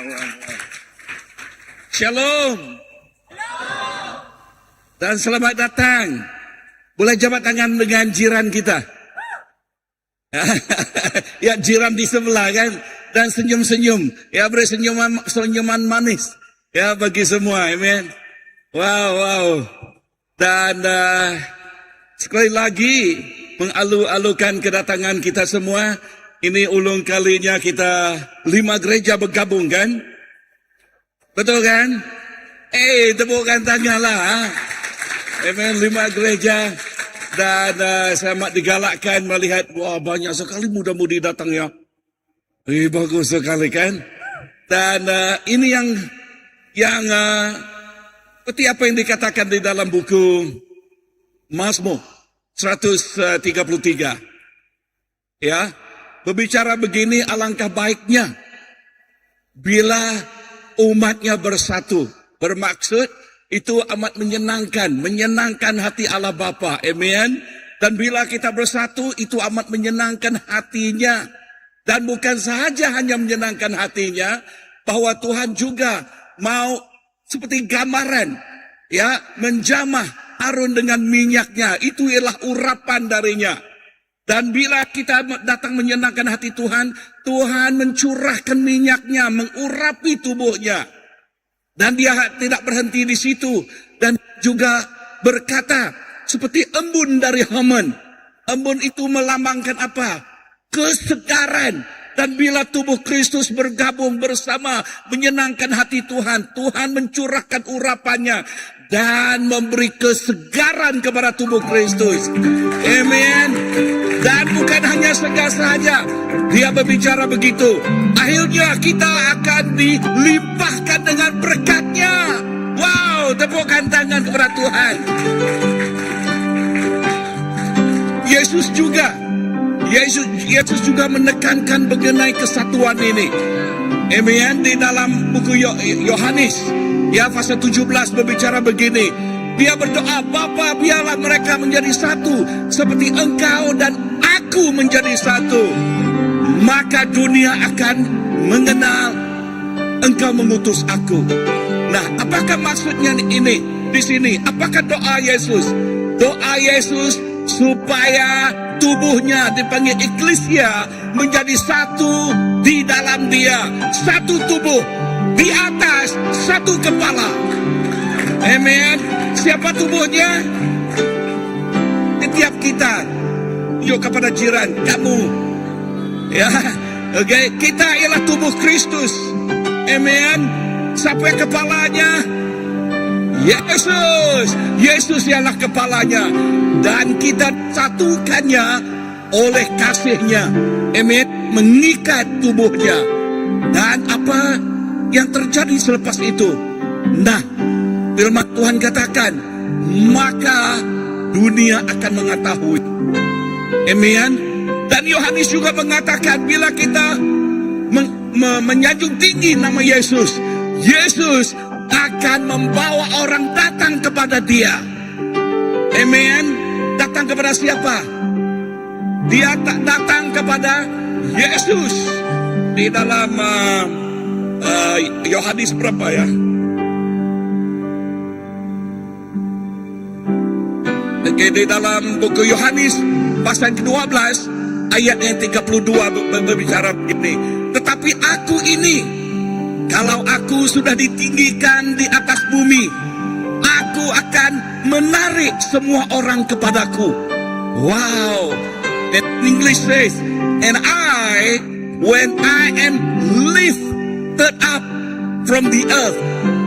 wow, wow, wow. Shalom. Dan selamat datang. Boleh jabat tangan dengan jiran kita. ya jiran di sebelah kan dan senyum-senyum. Ya beri senyuman senyuman manis ya bagi semua. Amen. Wow, wow. Dan uh, sekali lagi mengalu-alukan kedatangan kita semua. Ini ulung kalinya kita lima gereja bergabung kan? Betul kan? Eh, tepukan tanganlah. Ha? Amen, lima gereja. Dan uh, saya amat digalakkan melihat, wah banyak sekali muda-mudi datang ya. Eh, bagus sekali kan? Dan uh, ini yang yang uh, seperti apa yang dikatakan di dalam buku Mazmur 133. Ya, berbicara begini alangkah baiknya bila umatnya bersatu. Bermaksud itu amat menyenangkan, menyenangkan hati Allah Bapa. Amen. Dan bila kita bersatu itu amat menyenangkan hatinya. Dan bukan sahaja hanya menyenangkan hatinya, bahwa Tuhan juga mau seperti gambaran ya menjamah Harun dengan minyaknya. Itu ialah urapan darinya. Dan bila kita datang menyenangkan hati Tuhan, Tuhan mencurahkan minyaknya, mengurapi tubuhnya. Dan dia tidak berhenti di situ. Dan juga berkata, seperti embun dari Hermon. Embun itu melambangkan apa? Kesegaran. Dan bila tubuh Kristus bergabung bersama menyenangkan hati Tuhan, Tuhan mencurahkan urapannya dan memberi kesegaran kepada tubuh Kristus. Amen. Dan bukan hanya segar saja, dia berbicara begitu. Akhirnya kita akan dilimpahkan dengan berkatnya. Wow, tepukan tangan kepada Tuhan. Yesus juga Yesus, Yesus juga menekankan mengenai kesatuan ini. Amen. Di dalam buku Yohanes, ya pasal 17 berbicara begini. Dia berdoa, Bapa biarlah mereka menjadi satu seperti engkau dan aku menjadi satu. Maka dunia akan mengenal engkau mengutus aku. Nah, apakah maksudnya ini di sini? Apakah doa Yesus? Doa Yesus supaya tubuhnya dipanggil eklesia menjadi satu di dalam dia, satu tubuh di atas satu kepala. Amen. Siapa tubuhnya? Setiap kita. Yuk kepada jiran, kamu. Ya, okey, kita ialah tubuh Kristus. Amen. Siapa yang kepalanya? Yesus. Yesus ialah kepalanya dan kita satukannya oleh kasihnya. Amen. Mengikat tubuhnya. Dan apa yang terjadi selepas itu? Nah, firman Tuhan katakan, maka dunia akan mengetahui. Amen. Dan Yohanes juga mengatakan bila kita men me menyanjung tinggi nama Yesus, Yesus akan membawa orang datang kepada dia. Amen. Datang kepada siapa? Dia tak datang kepada Yesus. Di dalam uh, uh, Yohanes berapa ya? Okey, di dalam buku Yohanes pasal ke-12 ayat yang 32 berbicara begini. Tetapi aku ini kalau aku sudah ditinggikan di atas bumi, aku akan menarik semua orang kepadaku. Wow. In English says, and I, when I am lifted up from the earth,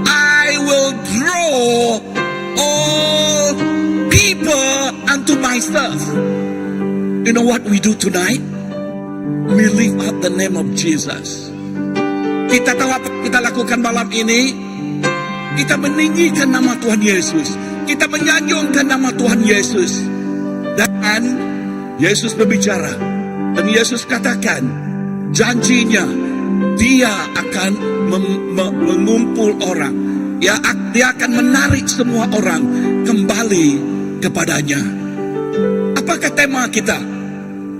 I will draw all people unto myself. You know what we do tonight? We lift up the name of Jesus. Kita tahu apa kita lakukan malam ini? Kita meninggikan nama Tuhan Yesus. Kita menyanjungkan nama Tuhan Yesus. Dan Yesus berbicara. Dan Yesus katakan, janjinya dia akan mengumpul orang. Ya, dia akan menarik semua orang kembali kepadanya. Apakah tema kita?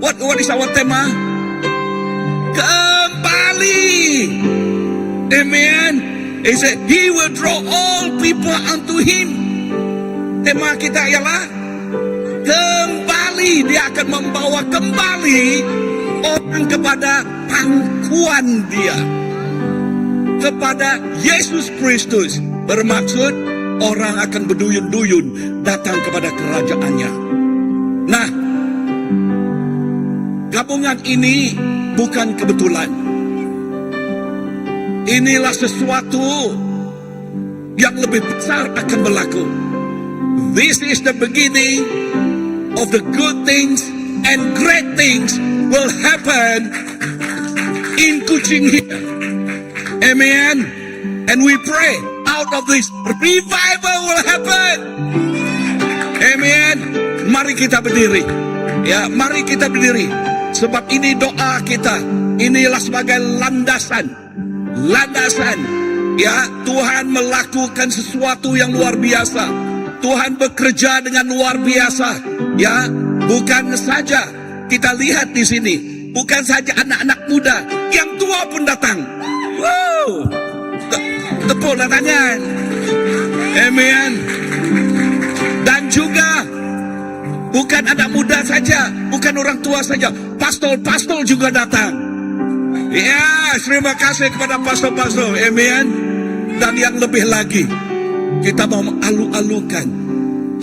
What what is our tema? Kembali. Amen. He said, He will draw all people unto Him. Tema kita ialah kembali. Dia akan membawa kembali orang kepada pangkuan dia. Kepada Yesus Kristus. Bermaksud orang akan berduyun-duyun datang kepada kerajaannya. Nah, gabungan ini bukan kebetulan. Inilah sesuatu yang lebih besar akan berlaku. This is the beginning of the good things and great things will happen in Kuching here. Amen. And we pray out of this revival will happen. Amen. Mari kita berdiri. Ya, mari kita berdiri. Sebab ini doa kita. Inilah sebagai landasan. Landasan. Ya, Tuhan melakukan sesuatu yang luar biasa. Tuhan bekerja dengan luar biasa. Ya, bukan saja kita lihat di sini, bukan saja anak-anak muda, yang tua pun datang. Wow. Tepuk tangan. Amen. Dan juga bukan anak muda saja, bukan orang tua saja, pastor-pastor juga datang. Ya, terima kasih kepada pastor-pastor. Amen. Dan yang lebih lagi, kita mau mengalu-alukan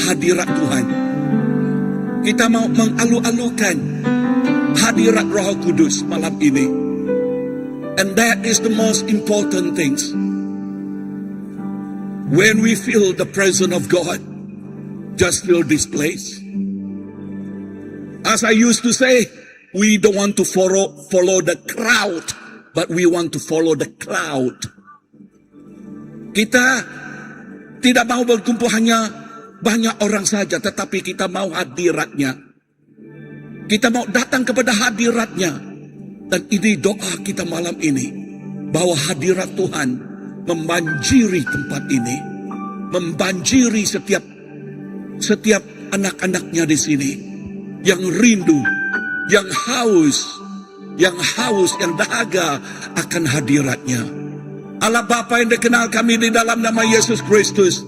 hadirat Tuhan. Kita mau mengalu-alukan hadirat Roh Kudus malam ini. And that is the most important things. When we feel the presence of God, just fill this place. As I used to say, we don't want to follow the crowd, but we want to follow the cloud. Kita tidak mau berkumpul hanya banyak orang saja, tetapi kita mau hadiratnya. Kita mau datang kepada hadiratnya. Dan ini doa kita malam ini. Bahwa hadirat Tuhan membanjiri tempat ini. Membanjiri setiap setiap anak-anaknya di sini. Yang rindu, yang haus, yang haus, yang dahaga akan hadiratnya. Allah Bapa yang dikenal kami di dalam nama Yesus Kristus.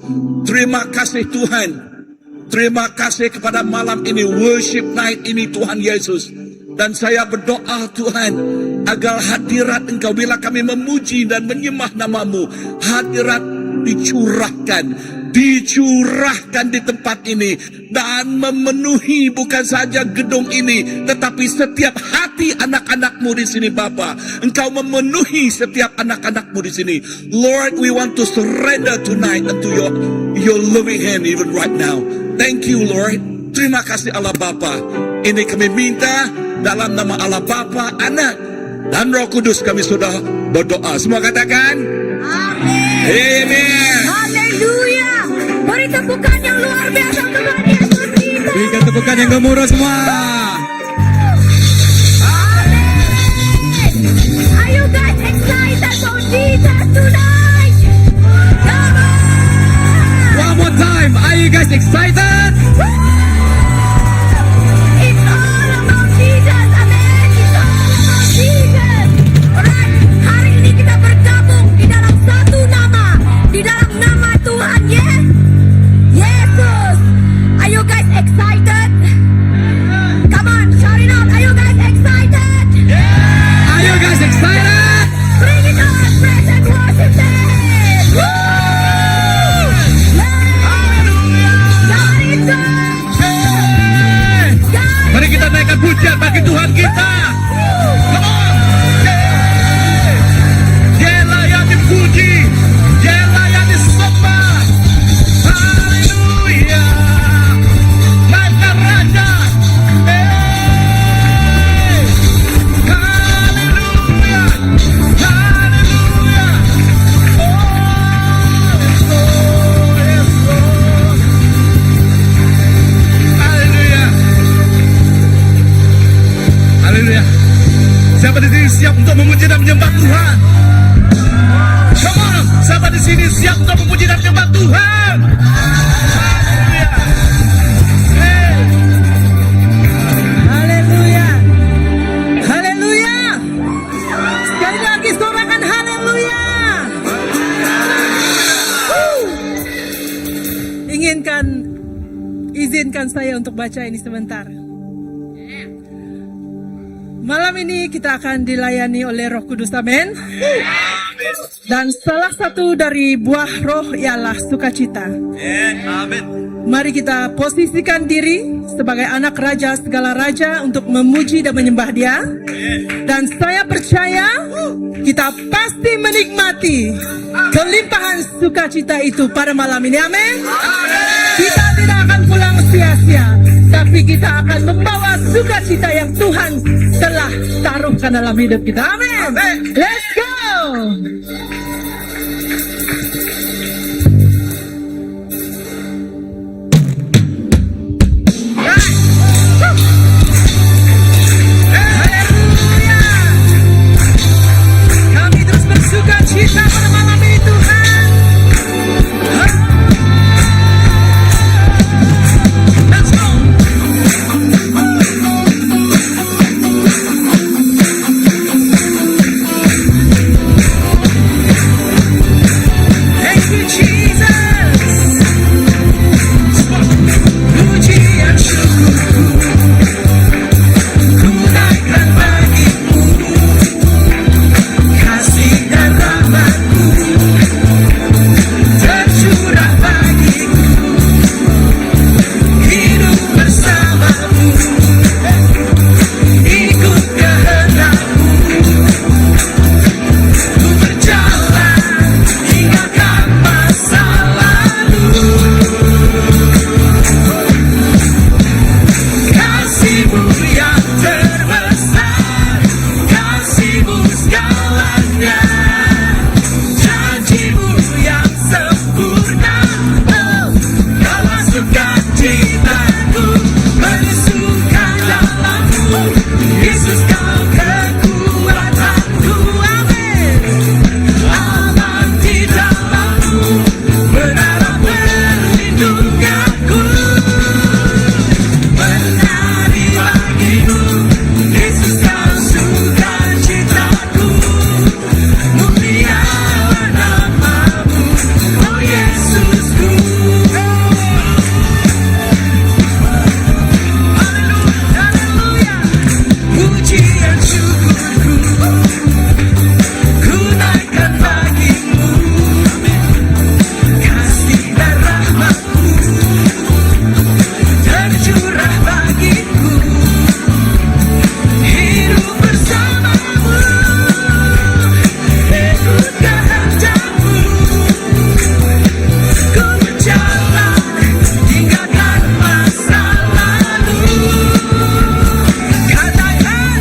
Terima kasih Tuhan. Terima kasih kepada malam ini, worship night ini Tuhan Yesus. Dan saya berdoa Tuhan, agar hadirat Engkau bila kami memuji dan menyembah namamu, hadirat dicurahkan, dicurahkan di tempat ini dan memenuhi bukan saja gedung ini, tetapi setiap hati anak-anakmu di sini Bapa. Engkau memenuhi setiap anak-anakmu di sini. Lord, we want to surrender tonight unto your loving hand even right now. Thank you, Lord. Terima kasih Allah Bapa. Ini kami minta dalam nama Allah Bapa, Anak, dan Roh Kudus kami sudah berdoa. Semua katakan, Amin. Amen. Haleluya. Beri tepukan yang luar biasa untuk Tuhan Yesus kita. Berikan tepukan yang gemuruh semua. Amen. Are you guys excited for Jesus tonight? Come on. One more time. Are you guys excited? It's all about Jesus. Amen. It's all about Jesus. Alright. Hari ini kita bergabung di dalam satu nama. Di dalam nama Tuhan Yes. Yesus. Are you guys excited? Come on, shout it out. Are you guys excited? Are you guys excited? Bring it on, praise and worship them. Woo! Yeah. God is good. God Mari kita naikkan pujian bagi Tuhan kita. Come on. Yeah. Dia layak dipuji. Dia layak disembah. Haleluya. Naikkan Raja. Hey. Haleluya. Haleluya. Oh, yes, Lord. Yes, Lord. Haleluya. Haleluya. Siapa di sini siap untuk memuji dan menyembah Tuhan? Come on, siapa di sini siap untuk memuji dan menyembah Tuhan? Haleluya. Hey. Haleluya. Haleluya. Sekali lagi sorakan haleluya. inginkan izinkan saya untuk baca ini sebentar. Malam ini kita akan dilayani oleh Roh Kudus. Amin. Dan salah satu dari buah roh ialah sukacita. Amin. Mari kita posisikan diri sebagai anak raja segala raja untuk memuji dan menyembah dia. Dan saya percaya kita pasti menikmati kelimpahan sukacita itu pada malam ini. Amin. Kita tidak akan pulang sia-sia, tapi kita akan membawa sukacita yang Tuhan telah taruhkan dalam hidup kita. Amin. Let's go. Haleluya. Kami terus bersuka cita pada malam ini Tuhan. Let's go. Thank you Jesus. Pujian syukurku ku naikkan bagimu, kasih dan rahmatmu tercurah bagiku, hidup bersamamu, ikut kehendakmu, ku berjalan tinggalkan masa lalu. Kasihmu yang terbesar, kasihmu segalanya, janjimu yang sempurna. Oh, kaulah sukacitaku, bersuka dalammu. Yesus, kau kekuatanku, amin. Abang di dalammu, menara perlindunganku. Menari bagimu, Yesus, kau sukacitaku. Mulialah namamu, oh Yesusku. Haleluya. Pujian syukurku ku naikkan bagimu, kasih dan rahmatmu tercurah bagiku, hidup bersamamu, ikut kehendakmu, ku berjalan tinggalkan masa lalu. Katakan,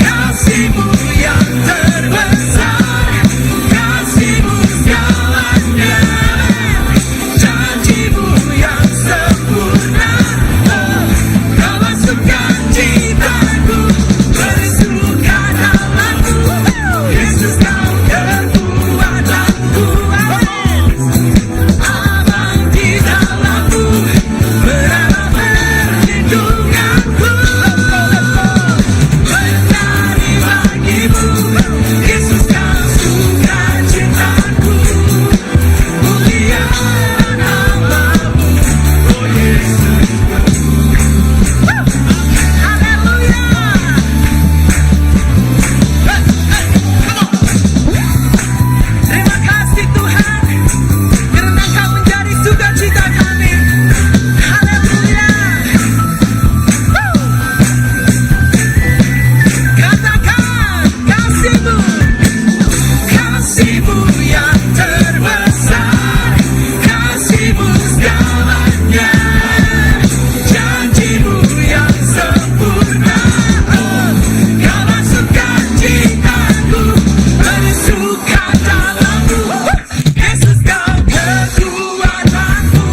kasihmu yang terbesar, kasihmu segalanya, janjimu yang sempurna. Oh, kaulah sukacitaku, bersuka dalammu. Yesus, kau kekuatanku. Abang di dalammu, menara perlindunganku. Menari bagimu, Yesus, kau sukacitaku. Mulia namamu, oh Yesus. Haleluya. Hey, hey, come on. Terima kasih Tuhan karena Kau menjadi sukacita kami. Haleluya. Woo. Katakan, kasihmu, Kasihmu yang terbesar, kasihmu segalanya, janjimu yang sempurna. Oh, kaulah sukacitaku, bersuka dalammu. Yesus, kau kekuatanku.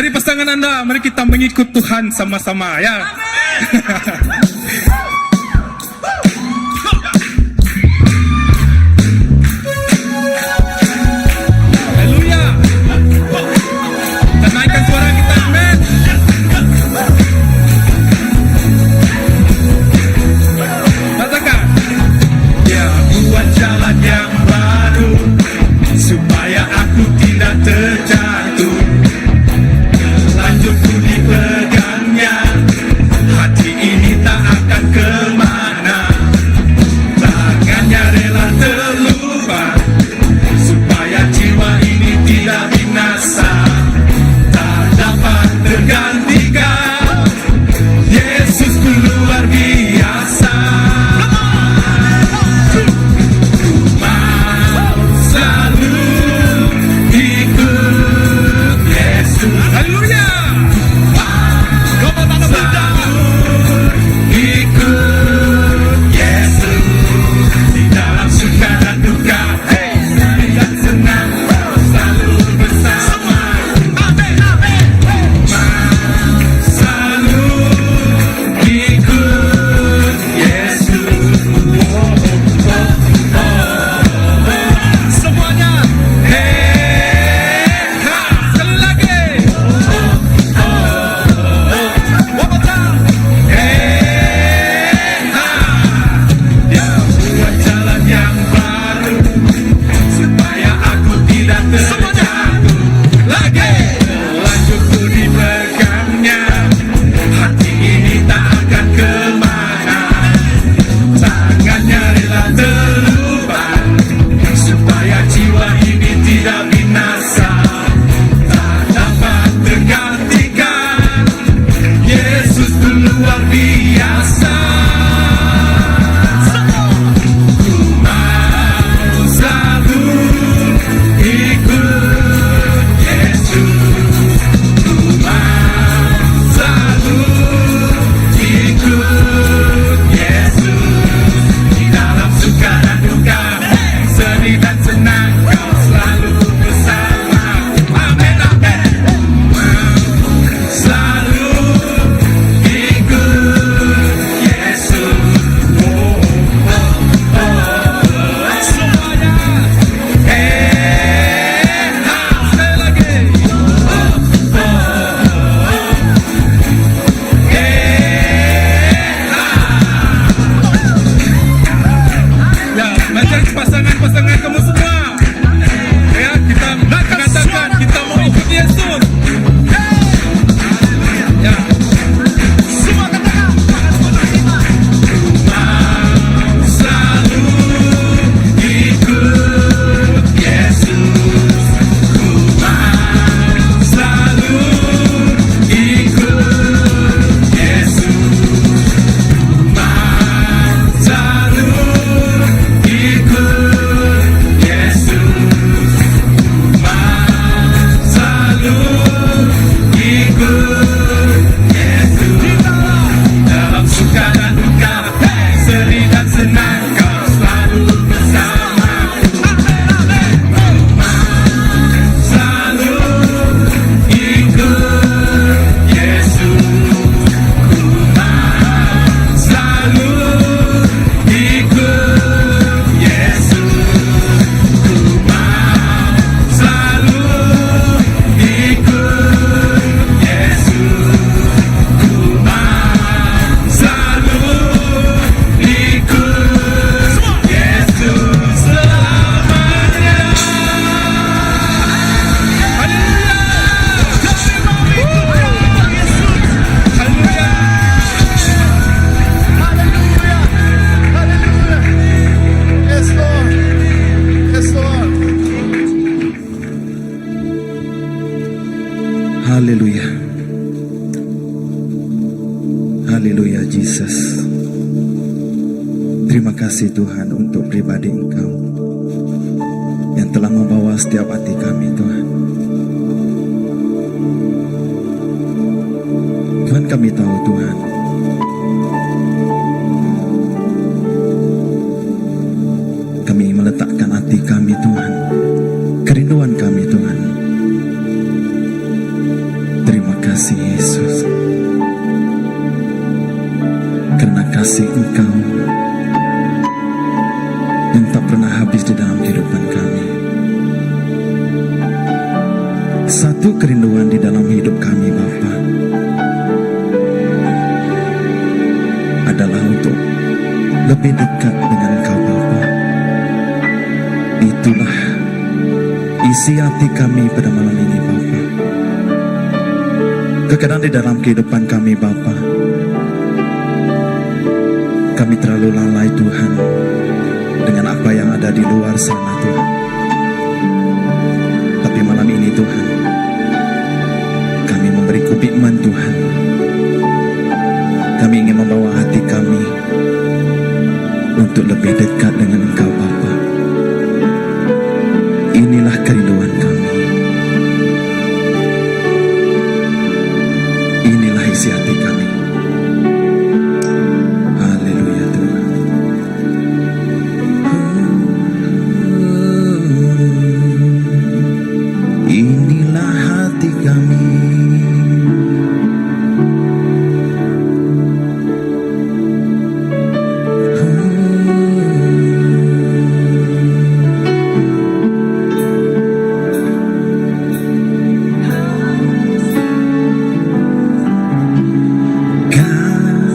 Cari pasangan anda, mari kita mengikut Tuhan sama-sama ya. Haleluya. Kita naikkan suara kita. Amen. Katakan. Dia buat jalan yang baru supaya aku tidak terjatuh. Lanjut ku dipegangnya, hati ini tak akan kemana. Tangannya rela terluka supaya jiwa ini tidak binasa. Tak dapat tergantikan. Yesus ku luar biasa. Ku mau selalu ikut Yesus. Haleluya. Come on, anak muda. Ikut Yesus di dalam suka dan duka. Hey, sedih dan senang, selalu bersama. Amin, amin. Mau selalu ikut Yesus. Oh, oh, oh, oh. Semuanya. Hey, ha. Sekali lagi. Oh, oh, oh. One more time. Hey, ha. Dia buat jalan yang baru supaya aku tidak terjatuh lagi. Lanjut ku dipegangnya, hati ini tak akan kemana. Tangannya rela terluka supaya jiwa ini tidak binasa. Tak dapat tergantikan. Yesus itu luar biasa. Ku mau selalu ikut Yesus. Ku mau selalu ikut Yesus. Di dalam suka dan duka, sedih dan senang, kau selalu bersama. Amin, amin. Mau selalu ikut Yesus. Oh, oh, oh. Semuanya. Eh, ha. Sekali lagi. Oh, oh. Eh, ha. Ya, macam pasangan-pasangan kamu semua. Ya, kita mengatakan kita mau ikut Yesus. Ya. Semua katakan. Mau selalu ikut Yesus. Ku mau selalu ikut Yesus. Ku mau selalu ikut Yesus. Ku mau selalu ikut Yesus. Dalam suka dan duka, sedih dan senang, kau selalu bersama. Selalu ikut Yesus. Ku mau selalu ikut Yesus. Ku mau selalu ikut Yesus. Ku mau selalu ikut Yesus selamanya. Haleluya. Kami mau ikut Yesus. Haleluya. Hallelujah. Hallelujah. Yes, Lord. Yes, Lord. Haleluya. Haleluya Jesus. Terima kasih Tuhan untuk pribadi Engkau yang telah membawa setiap hati kami Tuhan. Tuhan kami tahu Tuhan. Kami meletakkan hati kami Tuhan. Kerinduan kami Tuhan. Yang tak pernah habis di dalam kehidupan kami. Satu kerinduan di dalam hidup kami Bapa adalah untuk lebih dekat dengan Engkau Bapa. Itulah isi hati kami pada malam ini Bapa. Terkadang di dalam kehidupan kami Bapa, kami terlalu lalai Tuhan dengan apa yang ada di luar sana Tuhan. Tapi malam ini Tuhan, kami memberi komitmen Tuhan. Kami ingin membawa hati kami untuk lebih dekat dengan Engkau Bapa. Inilah kerinduan kami. Inilah isi hati kami. Haleluya Tuhan. Inilah hati kami.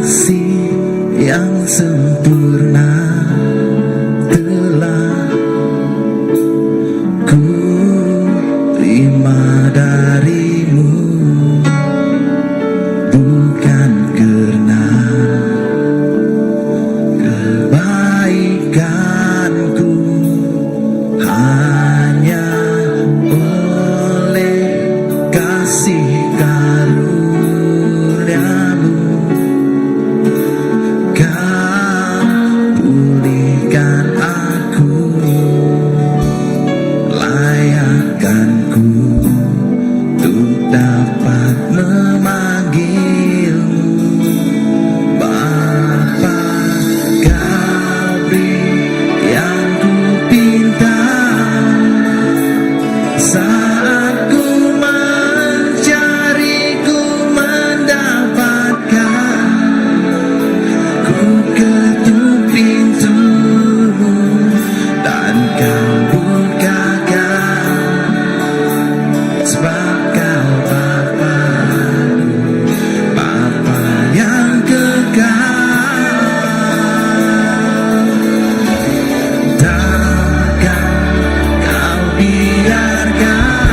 Kasih yang sempurna telah ku terima darimu, bukan karena kebaikanku, hanya oleh kasih karuniamu Kau pulihkan aku, layakkan ku untuk dapat memanggilmu Bapa. Kau beri yang ku pinta saat ku mencari, ku mendapatkan. Ku ketuk pintumu dan kau bukakan, sebab kau Bapakku, Bapa yang kekal. Takkan kau biarkan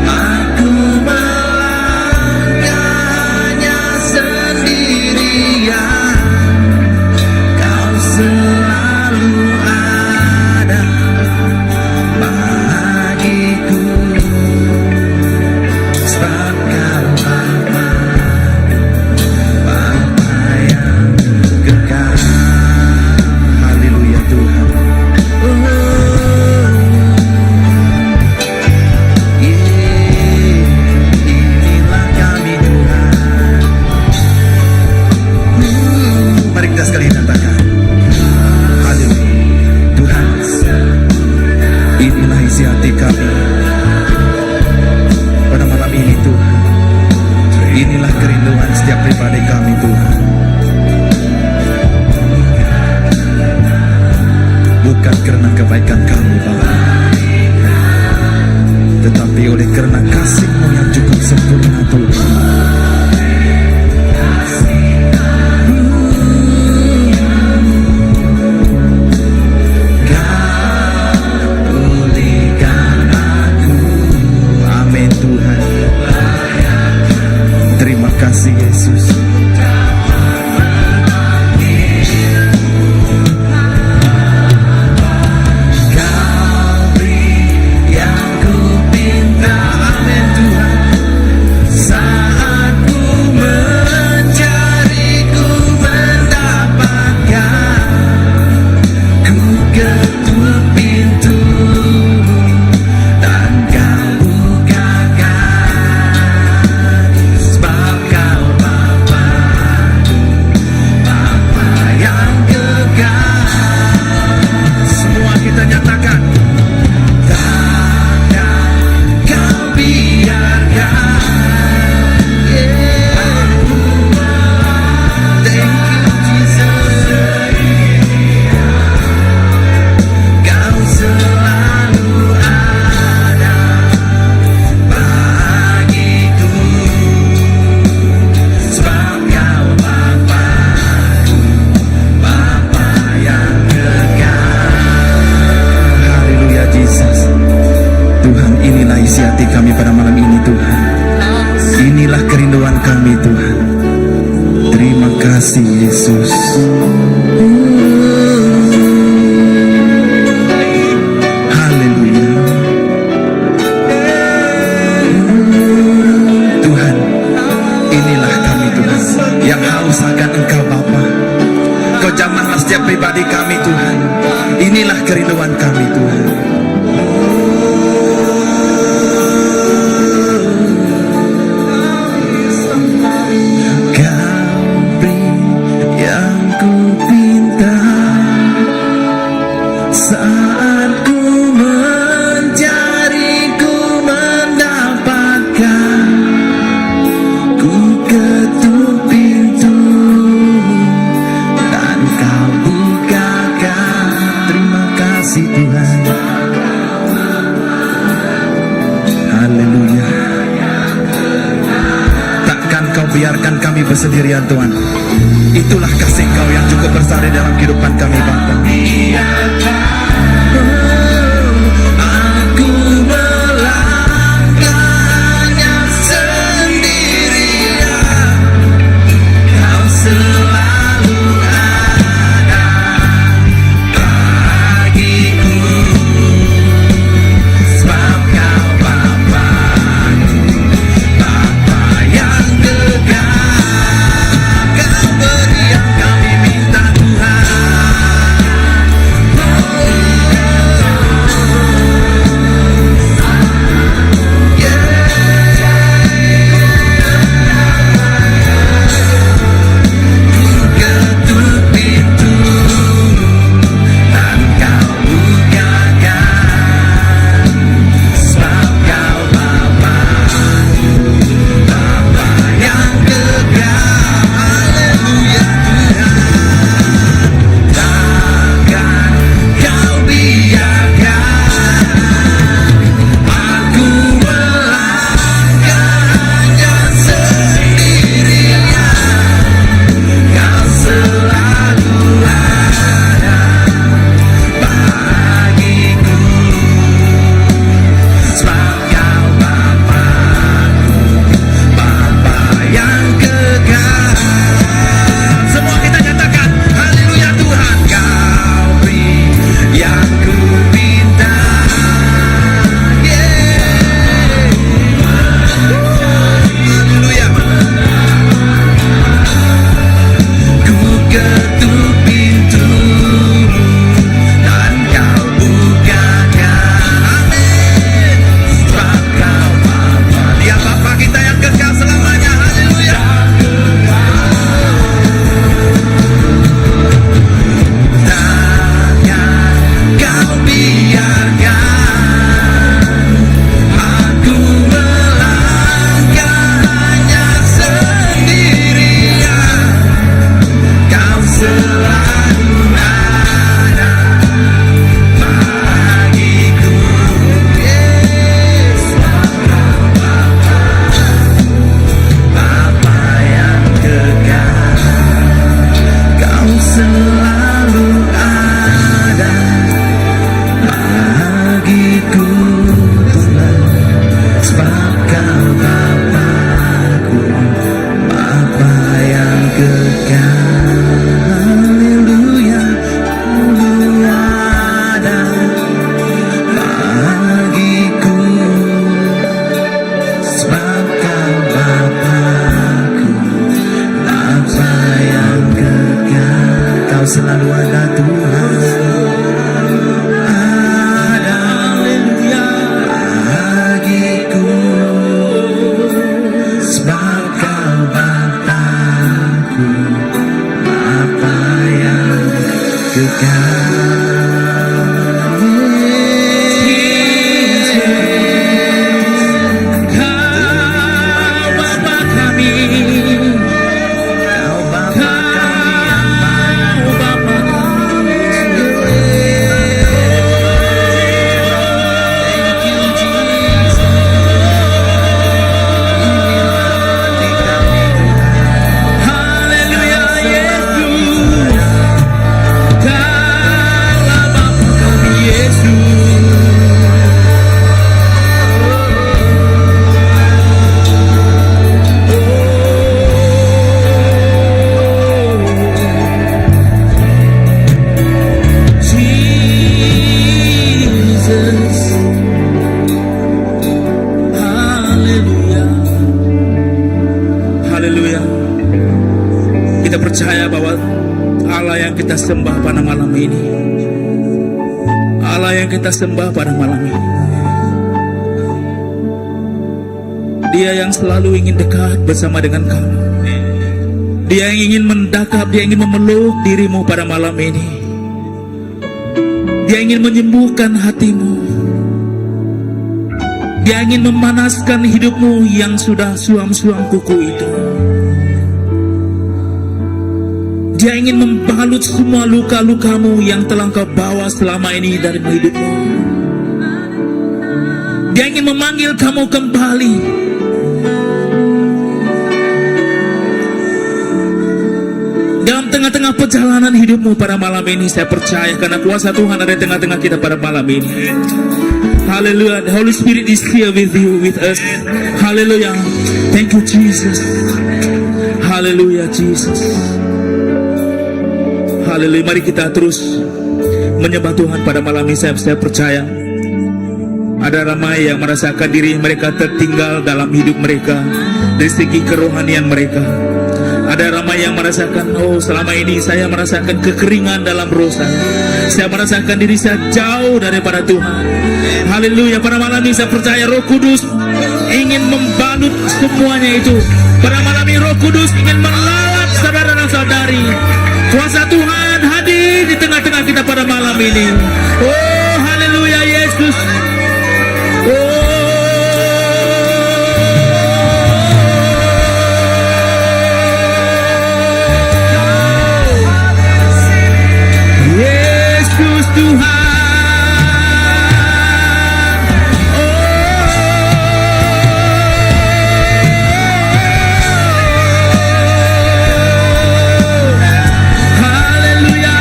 aku melangkah hanya sendirian. Kau selalu ada bagiku, sebab kau Bapa, Bapa yang kekal. Haleluya Tuhan. Oh, yeah. Inilah kami Tuhan. Mari kita sekali nyatakan. Haleluya. Tuhan, inilah isi hati kami pada malam ini Tuhan. Inilah kerinduan setiap pribadi kami Tuhan. Bukan karena kebaikan kami Bapa, tetapi oleh karena kasih-Mu yang cukup sempurna Tuhan. Kau pulihkan aku. Amin Tuhan. Terima kasih Yesus. Kau beri yang ku pinta. Amin Tuhan. hati kami pada malam ini Tuhan. Inilah kerinduan kami Tuhan. Terima kasih Yesus. Haleluya. Tuhan, inilah kami Tuhan yang haus akan Engkau Bapa. Kau jamahlah setiap pribadi kami Tuhan. Inilah kerinduan kami Tuhan. Kau beri yang ku pinta saat ku mencari ku mendapatkan ku ketuk pintumu dan kau bukakan. Terima kasih Tuhan. Haleluya. Takkan kau biarkan kami bersendirian Tuhan. Itulah kasih kau yang cukup besar di dalam kehidupan kami Bapa. Aku melangkah hanya sendirian. Kau selalu ada bagiku. Sebab kau Bapaku, Bapa yang kekal. Kau beri yang kami minta Tuhan. Ketuk pintumu dan kau bukakan. Sebab kau Bapaku, Bapa yang kekal. Haleluya Tuhan. Takkan kau biarkan aku melangkah hanya sendirian. Kau selalu ada bagiku. Sebab kau Bapaku, Bapa yang kekal. Semua kita nyatakan, haleluya Tuhan. Kau beri yang ku minta. Yeah. Haleluya. Ku ketuk pintumu dan kau bukakan. Amin. Sebab kau Bapa, Dia Bapa kita yang kekal selamanya. Haleluya. Takkan kau biarkan aku melangkah hanya sendirian. Kau selalu ada bagiku. Yes, Bapa, Bapa yang kekal. Kau selalu ada bagiku Tuhan. Sebab kau Bapaku, Bapa yang kekal. Haleluya, selalu ada bagiku. Sebab kau Bapaku, Bapa yang kekal. Kau selalu ada Tuhan. Ada bagiku. Sebab kau Bapaku, Bapa yang kekal. Kau Bapa kami, Kau Bapa kami yang baik. Kau Bapa kami. Thank you Jesus. Inilah hati kami Tuhan. Haleluya Yesus. Kau kita sembah pada malam ini. Allah yang kita sembah pada malam ini. Dia yang selalu ingin dekat bersama dengan kamu. Dia yang ingin mendakap, dia ingin memeluk dirimu pada malam ini. Dia ingin menyembuhkan hatimu. Dia ingin memanaskan hidupmu yang sudah suam-suam kuku itu. Dia ingin membalut semua luka-lukamu yang telah kau bawa selama ini dari hidupmu. Dia ingin memanggil kamu kembali. Dalam tengah-tengah perjalanan hidupmu pada malam ini, saya percaya karena kuasa Tuhan ada di tengah-tengah kita pada malam ini. Hallelujah. The Holy Spirit is here with you, with us. Hallelujah. Thank you, Jesus. Hallelujah, Jesus. Hallelujah. Mari kita terus menyembah Tuhan pada malam ini. Saya percaya ada ramai yang merasakan diri mereka tertinggal dalam hidup mereka dari segi kerohanian mereka. Ada ramai yang merasakan, oh selama ini saya merasakan kekeringan dalam roh saya. Saya merasakan diri saya jauh daripada Tuhan. Haleluya. Pada malam ini saya percaya Roh Kudus ingin membalut semuanya itu. Pada malam ini Roh Kudus ingin melawat saudara dan saudari. Kuasa Tuhan hadir di tengah-tengah kita pada malam ini. Oh, haleluya Yesus. Oh. Yesus Tuhan. Oh. Haleluya.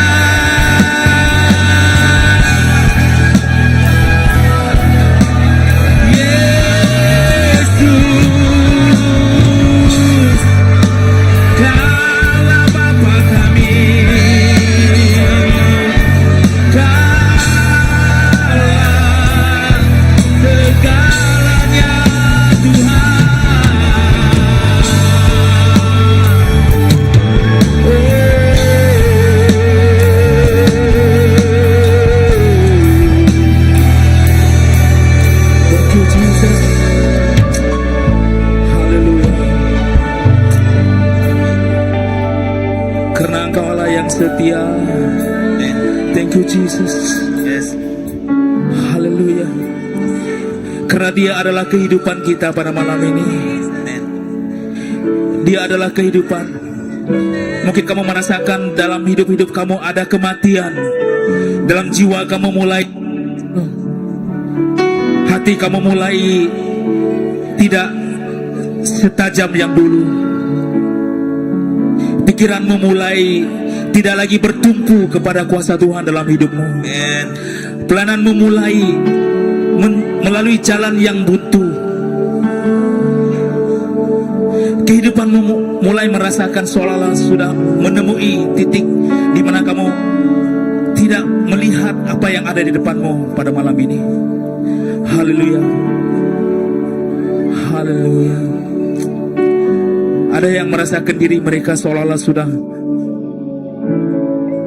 Yesus, Kaulah Bapa kami, Kaulah segalanya Tuhan. Oh. Thank you, Jesus. Haleluya. Karena Engkau Allah yang setia. Thank you, Jesus. Yes. Haleluya. Karena Dia adalah kehidupan kita pada malam ini. Amen. Dia adalah kehidupan. Mungkin kamu merasakan dalam hidup-hidup kamu ada kematian. Dalam jiwa kamu mulai hati kamu mulai tidak setajam yang dulu. Pikiranmu mulai tidak lagi bertumpu kepada kuasa Tuhan dalam hidupmu. Amen. Pelananmu mulai melalui jalan yang buntu. Kehidupanmu mulai merasakan seolah-olah sudah menemui titik di mana kamu tidak melihat apa yang ada di depanmu pada malam ini. Haleluya. Haleluya. Ada yang merasakan diri mereka seolah-olah sudah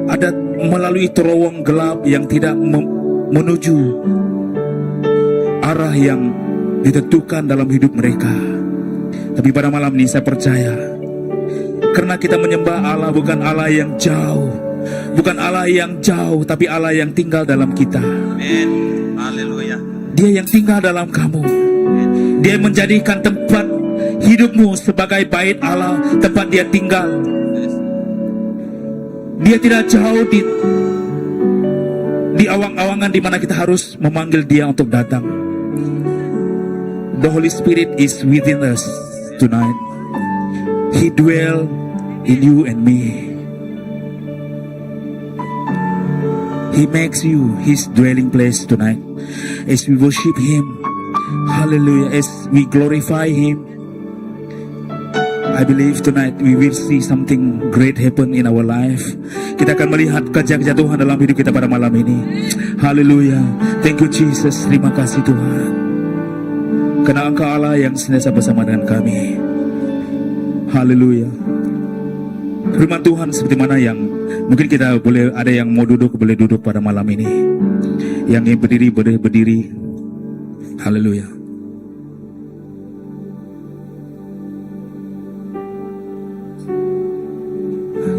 ada melalui terowong gelap yang tidak menuju arah yang ditentukan dalam hidup mereka. Tapi pada malam ini saya percaya karena kita menyembah Allah bukan Allah yang jauh, bukan Allah yang jauh, tapi Allah yang tinggal dalam kita. Amin. Haleluya. Dia yang tinggal dalam kamu. Dia menjadikan tempat hidupmu sebagai bait Allah, tempat dia tinggal. Dia tidak jauh di awang-awangan di mana kita harus memanggil dia untuk datang. The Holy Spirit is within us tonight. He dwell in you and me. He makes you his dwelling place tonight. As we worship him, hallelujah, as we glorify him, I believe tonight we will see something great happen in our life. Kita akan melihat kerja-kerja Tuhan dalam hidup kita pada malam ini. Haleluya. Thank you Jesus. Terima kasih Tuhan. Karena Engkau Allah yang senantiasa bersama dengan kami. Haleluya. Firman Tuhan seperti mana yang Mungkin kita boleh ada yang mau duduk boleh duduk pada malam ini. Yang ingin berdiri boleh berdiri. Haleluya.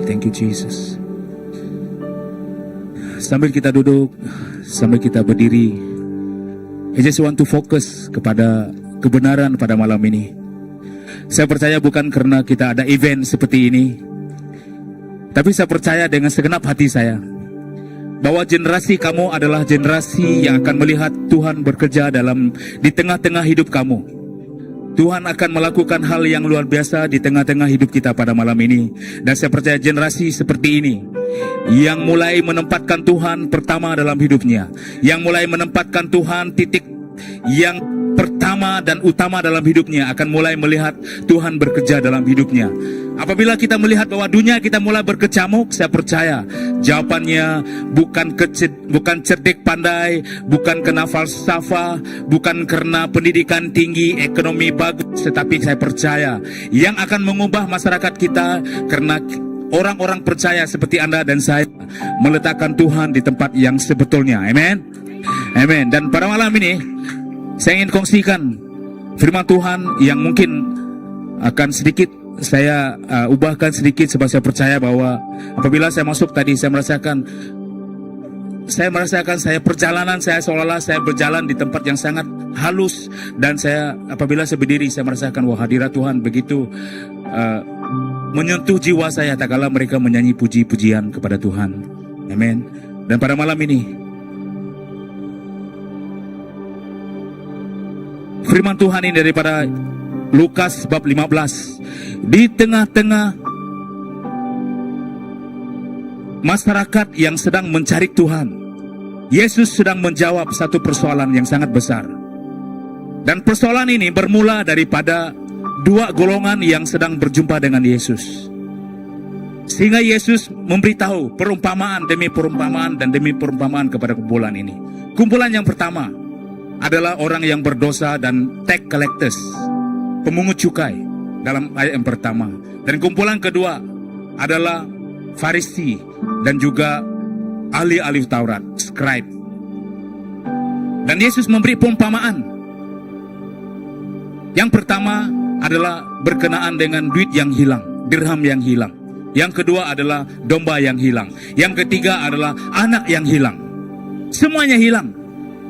Thank you Jesus. Sambil kita duduk, sambil kita berdiri, I just want to focus kepada kebenaran pada malam ini. Saya percaya bukan karena kita ada event seperti ini, tapi saya percaya dengan segenap hati saya bahwa generasi kamu adalah generasi yang akan melihat Tuhan bekerja dalam di tengah-tengah hidup kamu. Tuhan akan melakukan hal yang luar biasa di tengah-tengah hidup kita pada malam ini. Dan saya percaya generasi seperti ini yang mulai menempatkan Tuhan pertama dalam hidupnya, yang mulai menempatkan Tuhan titik yang pertama dan utama dalam hidupnya akan mulai melihat Tuhan bekerja dalam hidupnya. Apabila kita melihat bahwa dunia kita mulai berkecamuk, saya percaya jawabannya bukan kece, bukan cerdik pandai, bukan kena falsafah, bukan karena pendidikan tinggi, ekonomi bagus, tetapi saya percaya yang akan mengubah masyarakat kita karena orang-orang percaya seperti Anda dan saya meletakkan Tuhan di tempat yang sebetulnya. Amen. Amen. Dan pada malam ini saya ingin kongsikan firman Tuhan yang mungkin akan sedikit saya uh, ubahkan sedikit sebab saya percaya bahwa apabila saya masuk tadi saya merasakan saya merasakan saya perjalanan saya seolah-olah saya berjalan di tempat yang sangat halus dan saya apabila saya berdiri saya merasakan wah hadirat Tuhan begitu uh, menyentuh jiwa saya tak kala mereka menyanyi puji-pujian kepada Tuhan. Amen. Dan pada malam ini firman Tuhan ini daripada Lukas bab 15 di tengah-tengah masyarakat yang sedang mencari Tuhan Yesus sedang menjawab satu persoalan yang sangat besar dan persoalan ini bermula daripada dua golongan yang sedang berjumpa dengan Yesus sehingga Yesus memberitahu perumpamaan demi perumpamaan dan demi perumpamaan kepada kumpulan ini. Kumpulan yang pertama adalah orang yang berdosa dan tax collectors, pemungut cukai dalam ayat yang pertama. Dan kumpulan kedua adalah Farisi dan juga ahli-ahli Taurat, scribe. Dan Yesus memberi perumpamaan. Yang pertama adalah berkenaan dengan duit yang hilang, dirham yang hilang. Yang kedua adalah domba yang hilang. Yang ketiga adalah anak yang hilang. Semuanya hilang.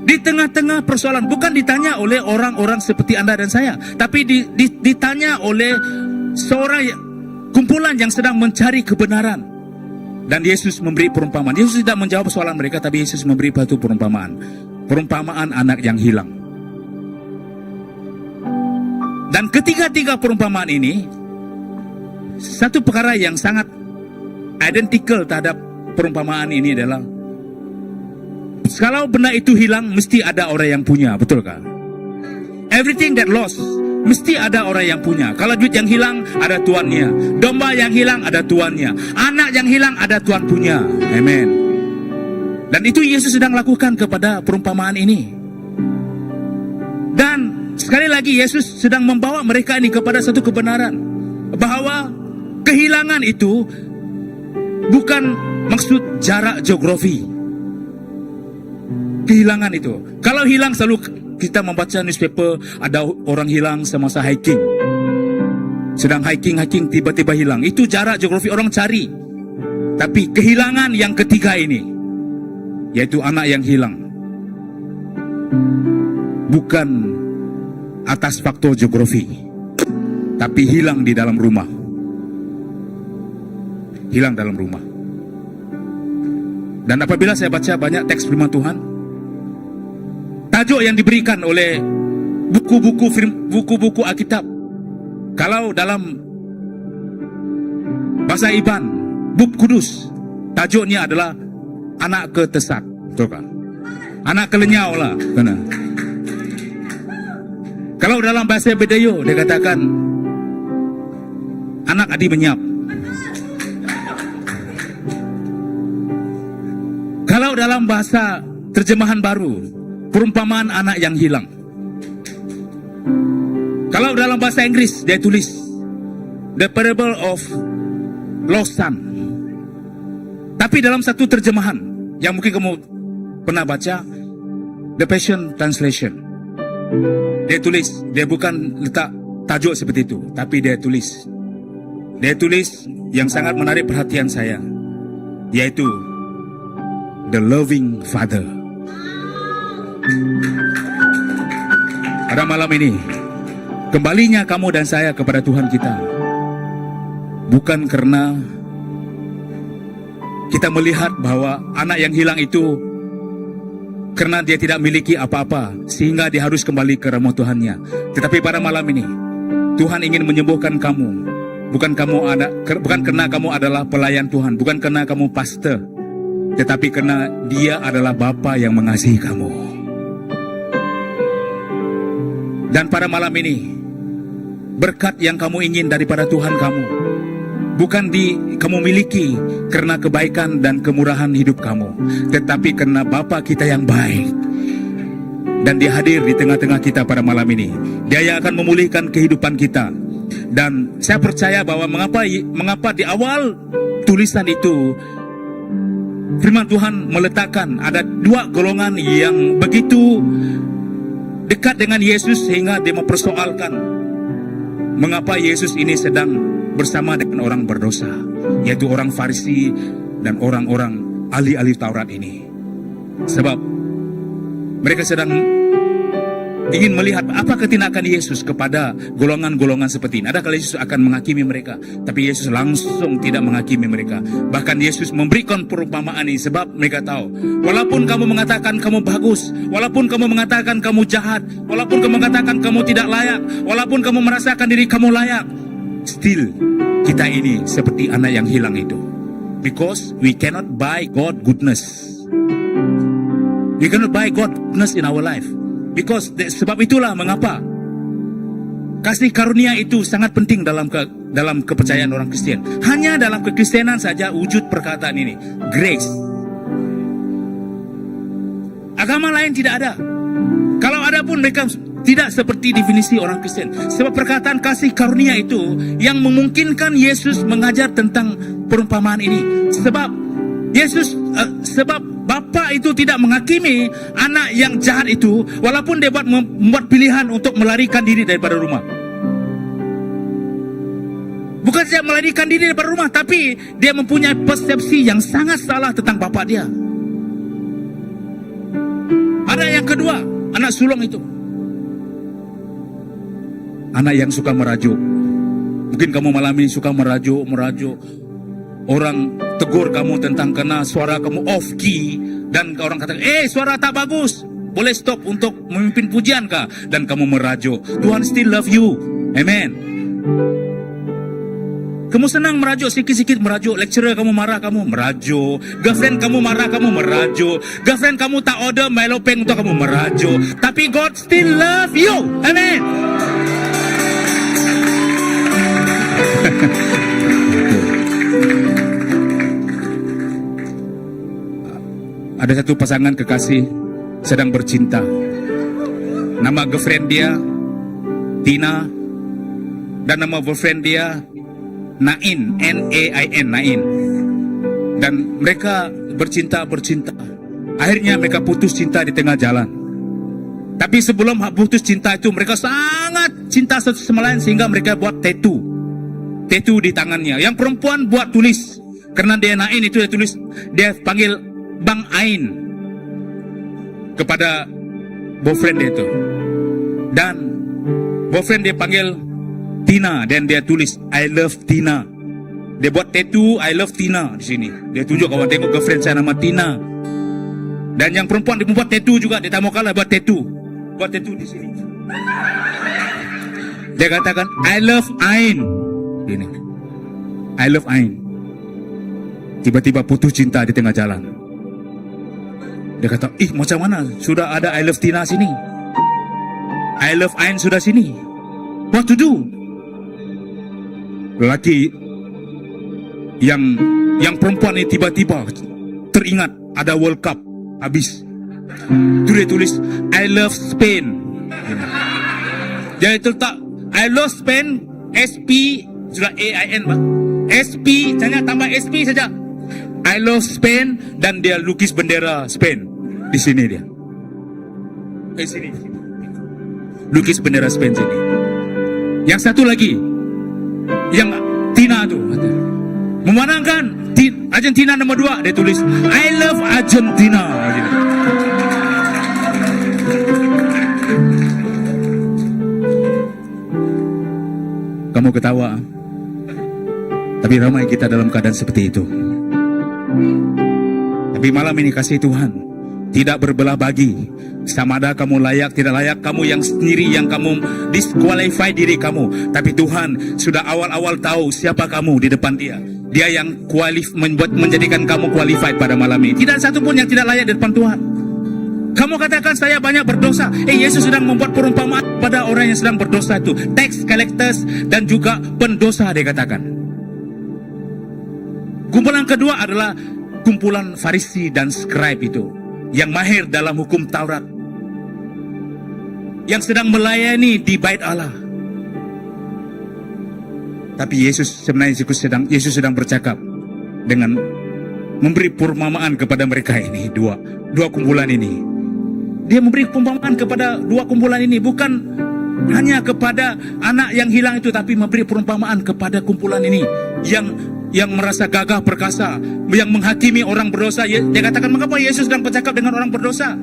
Di tengah-tengah persoalan bukan ditanya oleh orang-orang seperti Anda dan saya, tapi di, di, ditanya oleh seorang kumpulan yang sedang mencari kebenaran. Dan Yesus memberi perumpamaan. Yesus tidak menjawab soalan mereka, tapi Yesus memberi satu perumpamaan. Perumpamaan anak yang hilang. Dan ketiga-tiga perumpamaan ini, satu perkara yang sangat identical terhadap perumpamaan ini adalah kalau benda itu hilang, mesti ada orang yang punya, betulkah? Everything that lost, mesti ada orang yang punya. Kalau duit yang hilang, ada tuannya. Domba yang hilang, ada tuannya. Anak yang hilang, ada tuan punya. Amen. Dan itu Yesus sedang lakukan kepada perumpamaan ini. Dan sekali lagi Yesus sedang membawa mereka ini kepada satu kebenaran bahwa kehilangan itu bukan maksud jarak geografi. Kehilangan itu. Kalau hilang selalu kita membaca newspaper ada orang hilang semasa hiking. Sedang hiking-hiking tiba-tiba hilang. Itu jarak geografi orang cari. Tapi kehilangan yang ketiga ini yaitu anak yang hilang bukan atas faktor geografi tapi hilang di dalam rumah. Hilang dalam rumah. Dan apabila saya baca banyak teks firman Tuhan, tajuk yang diberikan oleh buku-buku buku-buku Alkitab, kalau dalam bahasa Iban, Bup Kudus, tajuknya adalah anak ke tesat, betul kan? Anak ke lenyau lah, kena. Kalau dalam bahasa Bidayuh dia katakan anak adi menyap. Kalau dalam bahasa terjemahan baru, perumpamaan anak yang hilang. Kalau dalam bahasa Inggris dia tulis The Parable of Lost Son. Tapi dalam satu terjemahan yang mungkin kamu pernah baca, The Passion Translation. Dia tulis, dia bukan letak tajuk seperti itu, tapi dia tulis. Dia tulis yang sangat menarik perhatian saya, yaitu The Loving Father. Pada malam ini, kembalinya kamu dan saya kepada Tuhan kita bukan karena kita melihat bahwa anak yang hilang itu karena dia tidak memiliki apa-apa sehingga dia harus kembali ke rumah Tuhannya. Tetapi pada malam ini Tuhan ingin menyembuhkan kamu. Bukan kamu ada bukan karena kamu adalah pelayan Tuhan, bukan karena kamu pastor, tetapi karena Dia adalah Bapa yang mengasihi kamu. Dan pada malam ini berkat yang kamu ingin daripada Tuhan kamu bukan di kamu miliki karena kebaikan dan kemurahan hidup kamu, tetapi karena Bapa kita yang baik. Dan dia hadir di tengah-tengah kita pada malam ini. Dia yang akan memulihkan kehidupan kita. Dan saya percaya bahwa mengapa mengapa di awal tulisan itu firman Tuhan meletakkan ada dua golongan yang begitu dekat dengan Yesus sehingga dia mempersoalkan mengapa Yesus ini sedang bersama dengan orang berdosa, yaitu orang Farisi dan orang-orang ahli-ahli Taurat ini. Sebab mereka sedang ingin melihat apa ketindakan Yesus kepada golongan-golongan seperti ini. Adakah Yesus akan menghakimi mereka? Tapi Yesus langsung tidak menghakimi mereka. Bahkan Yesus memberikan perumpamaan ini sebab mereka tahu, walaupun kamu mengatakan kamu bagus, walaupun kamu mengatakan kamu jahat, walaupun kamu mengatakan kamu tidak layak, walaupun kamu merasakan diri kamu layak, still kita ini seperti anak yang hilang itu. Because we cannot buy God goodness. We cannot buy God goodness in our life. Because sebab itulah mengapa kasih karunia itu sangat penting dalam ke, dalam kepercayaan orang Kristian. Hanya dalam kekristenan saja wujud perkataan ini, grace. Agama lain tidak ada. Kalau ada pun mereka tidak seperti definisi orang Kristen. Sebab perkataan kasih karunia itu yang memungkinkan Yesus mengajar tentang perumpamaan ini. Sebab Yesus uh, sebab Bapa itu tidak menghakimi anak yang jahat itu walaupun dia buat membuat pilihan untuk melarikan diri daripada rumah. Bukan saja melarikan diri daripada rumah, tapi dia mempunyai persepsi yang sangat salah tentang bapa dia. Ada yang kedua, anak sulung itu. Anak yang suka merajuk. Mungkin kamu malam ini suka merajuk, merajuk. Orang tegur kamu tentang karena suara kamu off key dan orang kata, "Eh, suara tak bagus." Boleh stop untuk memimpin pujian kah? Dan kamu merajuk. Tuhan still love you. Amen. Kamu senang merajuk sikit-sikit merajuk. Lecturer kamu marah kamu merajuk. Girlfriend kamu marah kamu merajuk. Girlfriend kamu tak order Milo Peng untuk kamu merajuk. Tapi God still love you. Amen. Ada satu pasangan kekasih sedang bercinta. Nama girlfriend dia Tina dan nama boyfriend dia Nain, N A I N, Nain. Dan mereka bercinta-bercinta. Akhirnya mereka putus cinta di tengah jalan. Tapi sebelum putus cinta itu mereka sangat cinta satu sama lain sehingga mereka buat tattoo. Tattoo di tangannya. Yang perempuan buat tulis. Karena dia Nain itu dia tulis, dia panggil Bang Ain kepada boyfriend dia itu. Dan boyfriend dia panggil Tina dan dia tulis I love Tina. Dia buat tattoo I love Tina di sini. Dia tunjuk kawan tengok girlfriend saya nama Tina. Dan yang perempuan dia buat tattoo juga, dia tak mau kalah buat tattoo. Buat tattoo di sini. Dia katakan I love Ain. Ini. I love Ain. Tiba-tiba putus cinta di tengah jalan. Dia kata, ih macam mana? Sudah ada I love Tina sini. I love Ain sudah sini. What to do? Lelaki yang yang perempuan ini tiba-tiba teringat ada World Cup habis. Tu dia tulis I love Spain. Dia letak I love Spain SP sudah A I N bah. SP hanya tambah SP saja. I love Spain dan dia lukis bendera Spain di sini dia. Eh sini. Lukis bendera Spain sini. Yang satu lagi yang Tina tu memandangkan Argentina nombor dua dia tulis I love Argentina. Gitu. Kamu ketawa. Tapi ramai kita dalam keadaan seperti itu. Tapi malam ini kasih Tuhan tidak berbelah bagi. Sama ada kamu layak tidak layak, kamu yang sendiri yang kamu disqualify diri kamu. Tapi Tuhan sudah awal-awal tahu siapa kamu di depan Dia. Dia yang kualif, membuat menjadikan kamu qualified pada malam ini. Tidak satu pun yang tidak layak di depan Tuhan. Kamu katakan saya banyak berdosa. Eh Yesus sedang membuat perumpamaan pada orang yang sedang berdosa itu. Tax collectors dan juga pendosa dia katakan. Kumpulan kedua adalah kumpulan Farisi dan scribe itu yang mahir dalam hukum Taurat. Yang sedang melayani di bait Allah. Tapi Yesus sebenarnya Yesus sedang Yesus sedang bercakap dengan memberi perumpamaan kepada mereka ini dua dua kumpulan ini. Dia memberi perumpamaan kepada dua kumpulan ini bukan hanya kepada anak yang hilang itu tapi memberi perumpamaan kepada kumpulan ini yang yang merasa gagah perkasa, yang menghakimi orang berdosa. Dia katakan mengapa Yesus sedang bercakap dengan orang berdosa?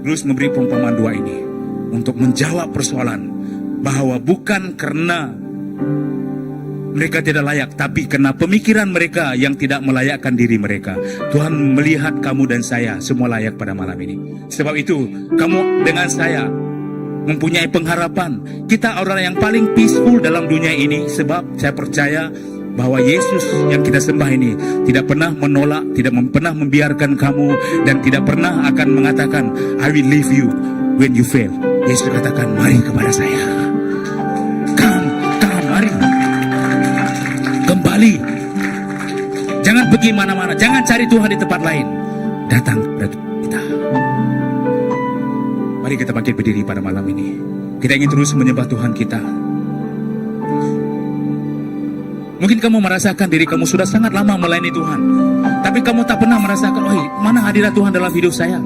Terus memberi perumpamaan dua ini untuk menjawab persoalan bahawa bukan karena mereka tidak layak, tapi karena pemikiran mereka yang tidak melayakkan diri mereka. Tuhan melihat kamu dan saya semua layak pada malam ini. Sebab itu, kamu dengan saya mempunyai pengharapan. Kita orang yang paling peaceful dalam dunia ini sebab saya percaya bahwa Yesus yang kita sembah ini tidak pernah menolak, tidak pernah membiarkan kamu dan tidak pernah akan mengatakan I will leave you when you fail. Yesus katakan, mari kepada saya. Come, come, mari. Kembali. Jangan pergi mana-mana. Jangan cari Tuhan di tempat lain. Datang kepada kita. Mari kita bangkit berdiri pada malam ini. Kita ingin terus menyembah Tuhan kita. Mungkin kamu merasakan diri kamu sudah sangat lama melayani Tuhan. Tapi kamu tak pernah merasakan, oh mana hadirat Tuhan dalam hidup saya?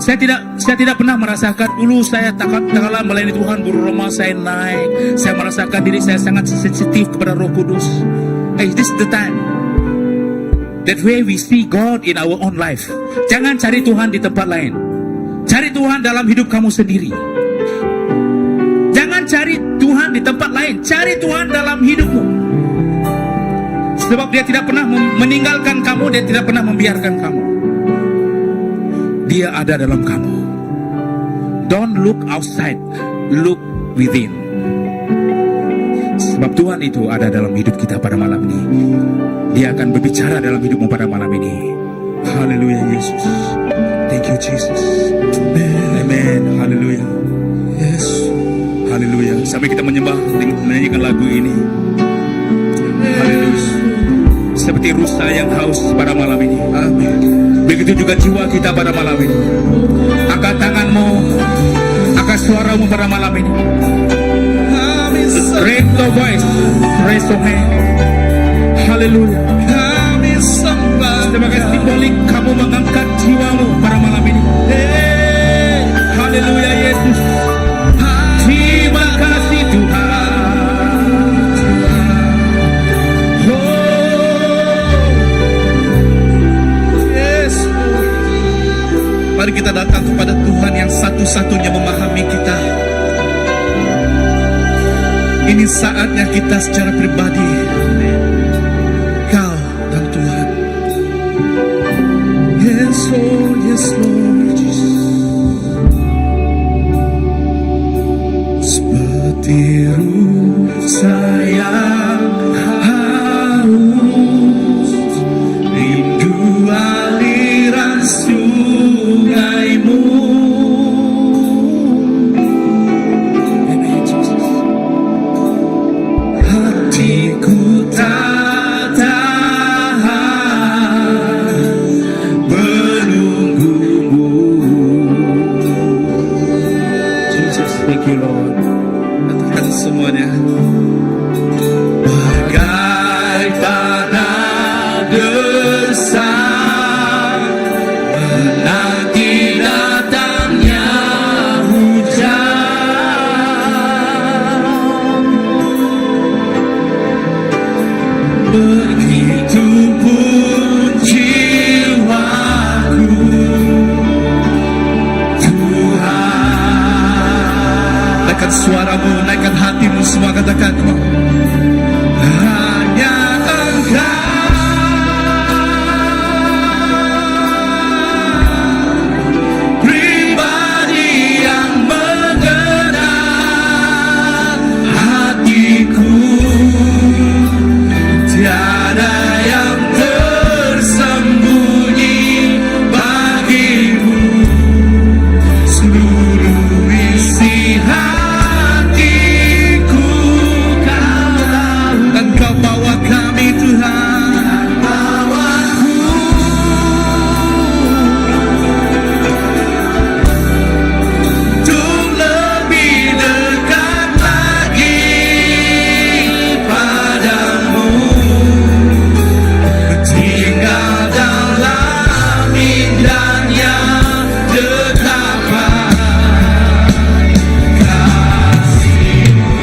Saya tidak saya tidak pernah merasakan dulu saya tak kalah melayani Tuhan buru Roma saya naik. Saya merasakan diri saya sangat sensitif kepada Roh Kudus. Hey, this is the time. That way we see God in our own life. Jangan cari Tuhan di tempat lain. Cari Tuhan dalam hidup kamu sendiri. Jangan cari Tuhan di tempat lain. Cari Tuhan dalam hidupmu. Sebab dia tidak pernah meninggalkan kamu, dia tidak pernah membiarkan kamu. Dia ada dalam kamu. Don't look outside, look within. Sebab Tuhan itu ada dalam hidup kita pada malam ini. Dia akan berbicara dalam hidupmu pada malam ini. Haleluya Yesus. Thank you Jesus. Amen. Haleluya. Yes. Haleluya. Sampai kita menyembah dengan menyanyikan lagu ini. Haleluya. Seperti rusa yang haus pada malam ini. Amin. Begitu juga jiwa kita pada malam ini. Angkat tanganmu, angkat suaramu pada malam ini. Kami Raise your voice, raise your hand. Haleluya. Kami sembah. Sebagai simbolik kamu mengangkat jiwamu pada malam ini. Hey. Haleluya Yesus. Terima kasih Tuhan. Oh. Yes, Lord. Mari kita datang kepada Tuhan yang satu-satunya memahami kita. Ini saatnya kita secara pribadi, kau dan Tuhan. Yes, Lord, yes, Lord. Seperti rusa yang haus, rindu aliran sungaimu. Amen Jesus. Hatiku tak tahan menunggumu. Jesus, thank you Lord. Katakan semuanya. katakan, come on. Hanya Engkau pribadi yang mengenal hatiku. Tiada yang tersembunyi bagimu. Seluruh isi hatiku kau tahu. Dan kau bawa kami Tuhan. Bawaku Untuk lebih dekat lagi padamu. Tinggal dalam indahnya dekapan kasihmu.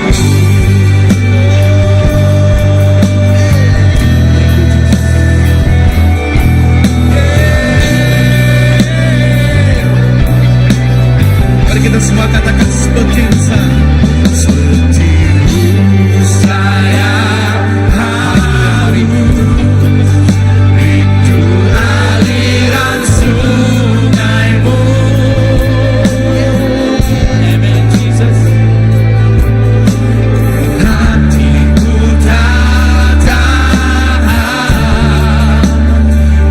Mari kita semua katakan seperti rusa. Seperti rusa yang haus rindu aliran sungaimu. Amen, Jesus. Hatiku tak tahan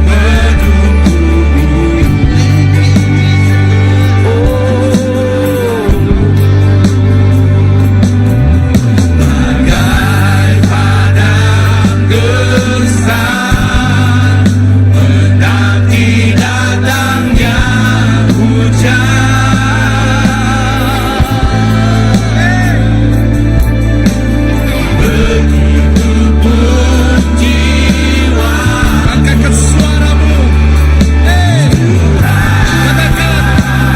menunggu. Oh, bagai padang gersang menanti datangnya hujan. Begitupun jiwa. Angkatkan suaramu. Hey. Katakan,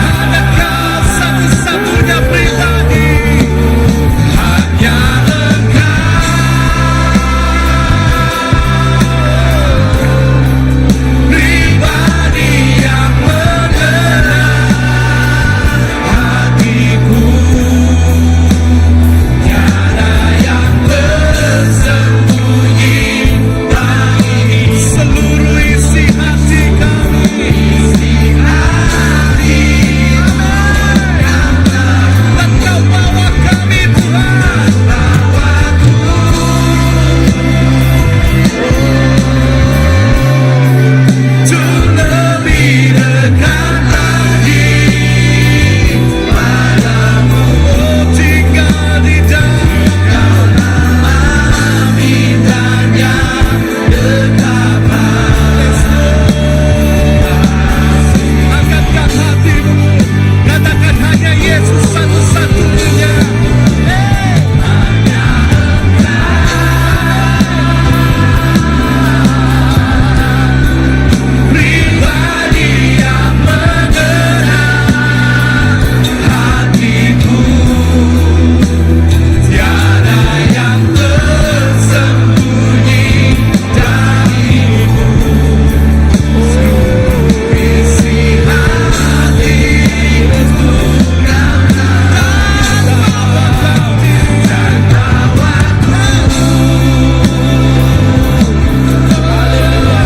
hanya kau satu-satunya pribadi. Hanya engkau pribadi yang mengenal hatiku. Tiada yang tersembunyi bagi seluruh isi hati kami. Isi hati dan kau bawa kami Tuhan. Bawaku Untuk lebih dekat lagi padamu. Oh, tinggal di dalam indahnya dekapan. Angkatkan hatimu, katakan hanya Yesus satu-satunya. Hey. Hanya pribadi yang mengenal hatiku. Tiada yang tersembunyi darimu. Seluruh isi hatiku dan bawa kami dan bawaku. Haleluya.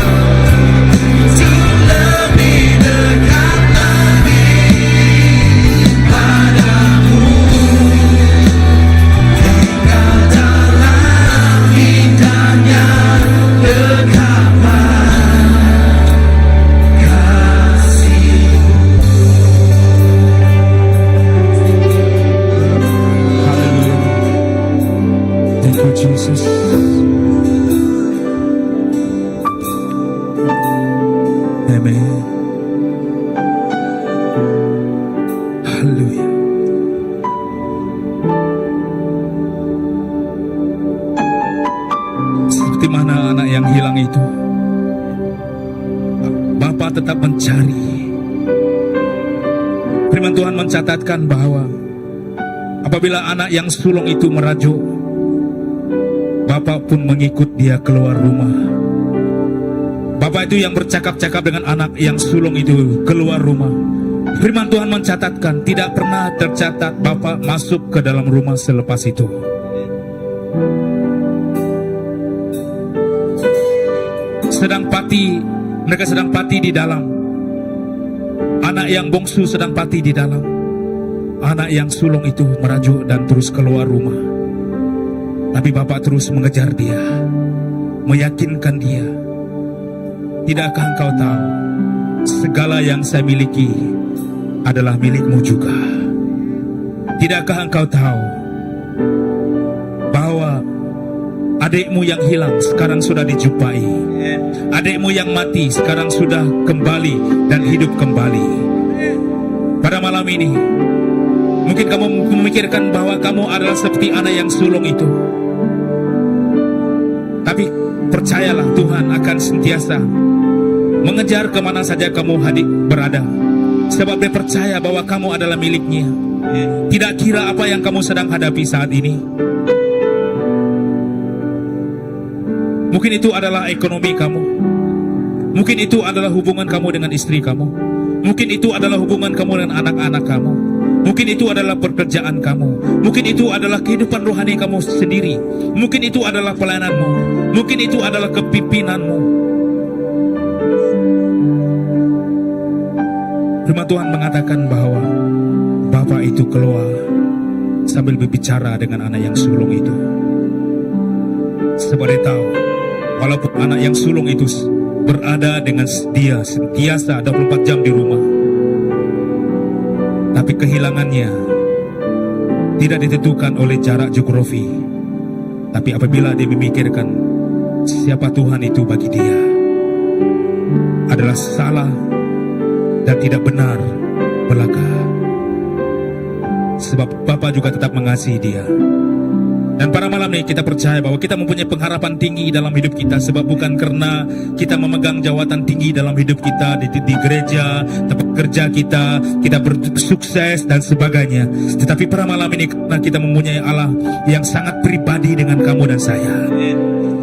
Untuk lebih dekat lagi padamu. Tinggal dalam indahnya dekapan kasihmu. Haleluya. Thank you Jesus. Amen. Haleluya. Seperti mana anak yang hilang itu, Bapa tetap mencari. Firman Tuhan mencatatkan bahwa apabila anak yang sulung itu merajuk, Bapak pun mengikut dia keluar rumah. Bapak itu yang bercakap-cakap dengan anak yang sulung itu keluar rumah. Firman Tuhan mencatatkan tidak pernah tercatat Bapak masuk ke dalam rumah selepas itu. Sedang pati, mereka sedang pati di dalam. Anak yang bongsu sedang pati di dalam. Anak yang sulung itu merajuk dan terus keluar rumah. Tapi bapak terus mengejar dia, meyakinkan dia. Tidakkah engkau tahu segala yang saya miliki adalah milikmu juga? Tidakkah engkau tahu bahwa adikmu yang hilang sekarang sudah dijumpai? Adikmu yang mati sekarang sudah kembali dan hidup kembali. Pada malam ini, mungkin kamu memikirkan bahwa kamu adalah seperti anak yang sulung itu. Tapi percayalah Tuhan akan sentiasa mengejar kemana saja kamu hadir berada. Sebab dia percaya bahwa kamu adalah miliknya. Tidak kira apa yang kamu sedang hadapi saat ini. Mungkin itu adalah ekonomi kamu. Mungkin itu adalah hubungan kamu dengan istri kamu. Mungkin itu adalah hubungan kamu dengan anak-anak kamu. Mungkin itu adalah pekerjaan kamu. Mungkin itu adalah kehidupan rohani kamu sendiri. Mungkin itu adalah pelayananmu. Mungkin itu adalah kepimpinanmu. Firman Tuhan mengatakan bahwa Bapak itu keluar sambil berbicara dengan anak yang sulung itu. Sebab dia tahu, walaupun anak yang sulung itu berada dengan dia sentiasa 24 jam di rumah, tapi kehilangannya tidak ditentukan oleh jarak geografi. Tapi apabila dia memikirkan siapa Tuhan itu bagi dia, adalah salah dan tidak benar belaka. Sebab Bapa juga tetap mengasihi dia. Dan pada malam ini kita percaya bahwa kita mempunyai pengharapan tinggi dalam hidup kita. Sebab bukan karena kita memegang jawatan tinggi dalam hidup kita di, di gereja, tempat kerja kita, kita bersukses dan sebagainya. Tetapi pada malam ini karena kita mempunyai Allah yang sangat pribadi dengan kamu dan saya.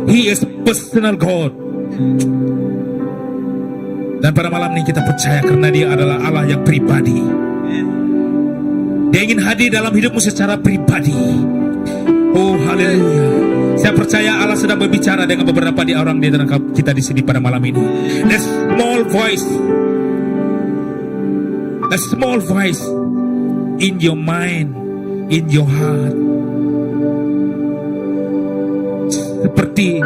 He is personal God. Dan pada malam ini kita percaya karena dia adalah Allah yang pribadi. Dia ingin hadir dalam hidupmu secara pribadi. Oh haleluya. Saya percaya Allah sedang berbicara dengan beberapa di orang di antara kita di sini pada malam ini. The small voice. A small voice in your mind, in your heart. Seperti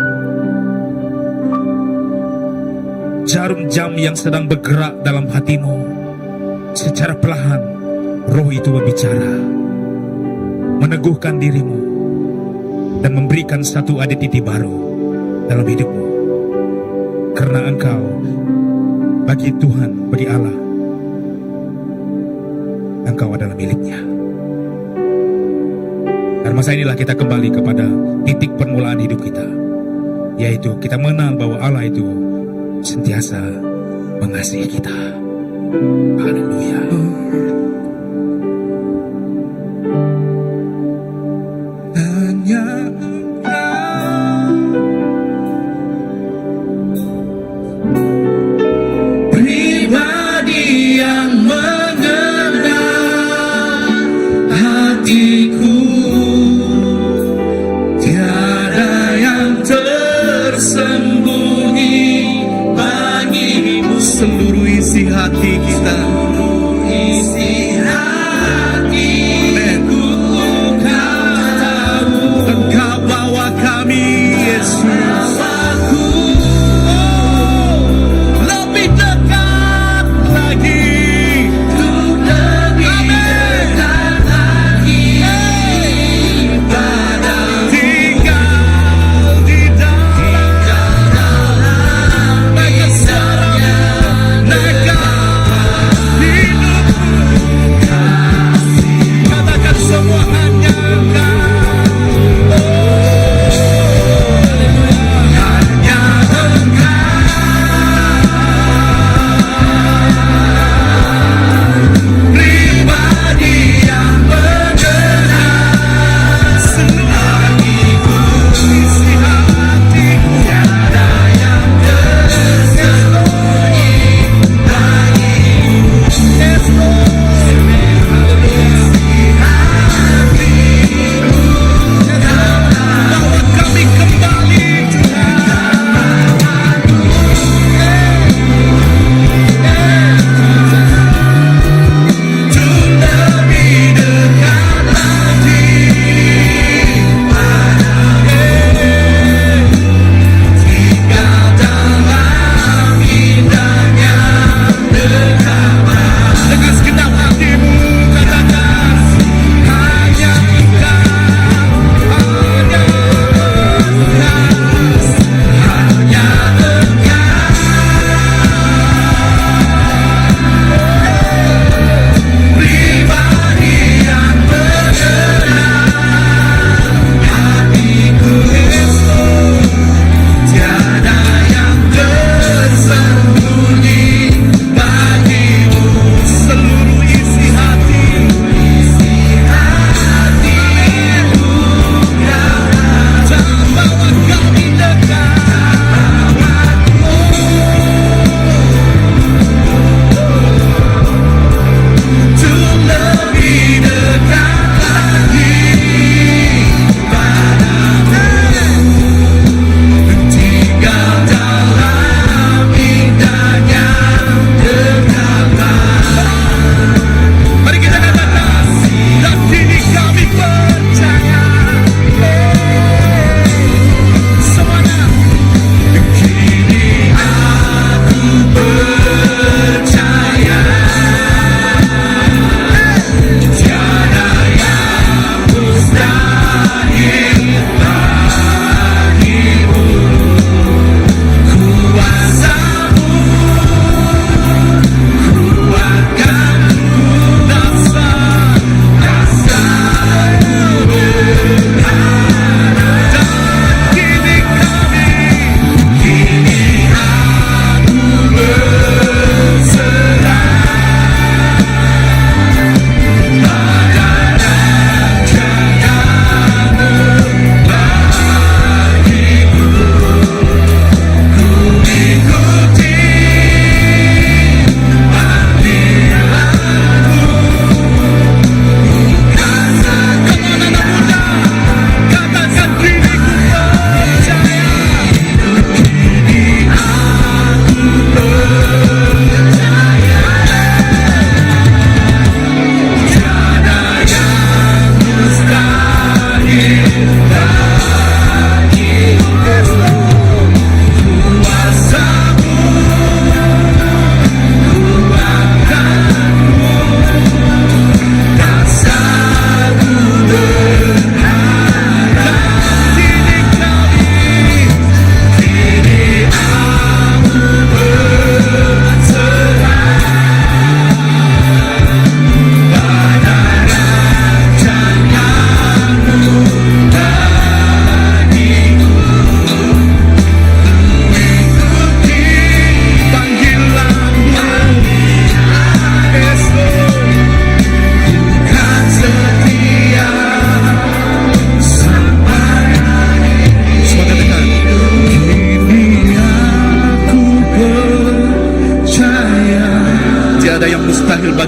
jarum jam yang sedang bergerak dalam hatimu. Secara perlahan, roh itu berbicara, meneguhkan dirimu dan memberikan satu identiti baru dalam hidupmu. Karena engkau bagi Tuhan, bagi Allah, engkau adalah miliknya. Dan masa inilah kita kembali kepada titik permulaan hidup kita, yaitu kita mengenal bahwa Allah itu sentiasa mengasihi kita. Haleluya. Hanya Engkau pribadi yang mengenal hatiku tiada yang tersembunyi bagimu Seluruh isi hati kita. isi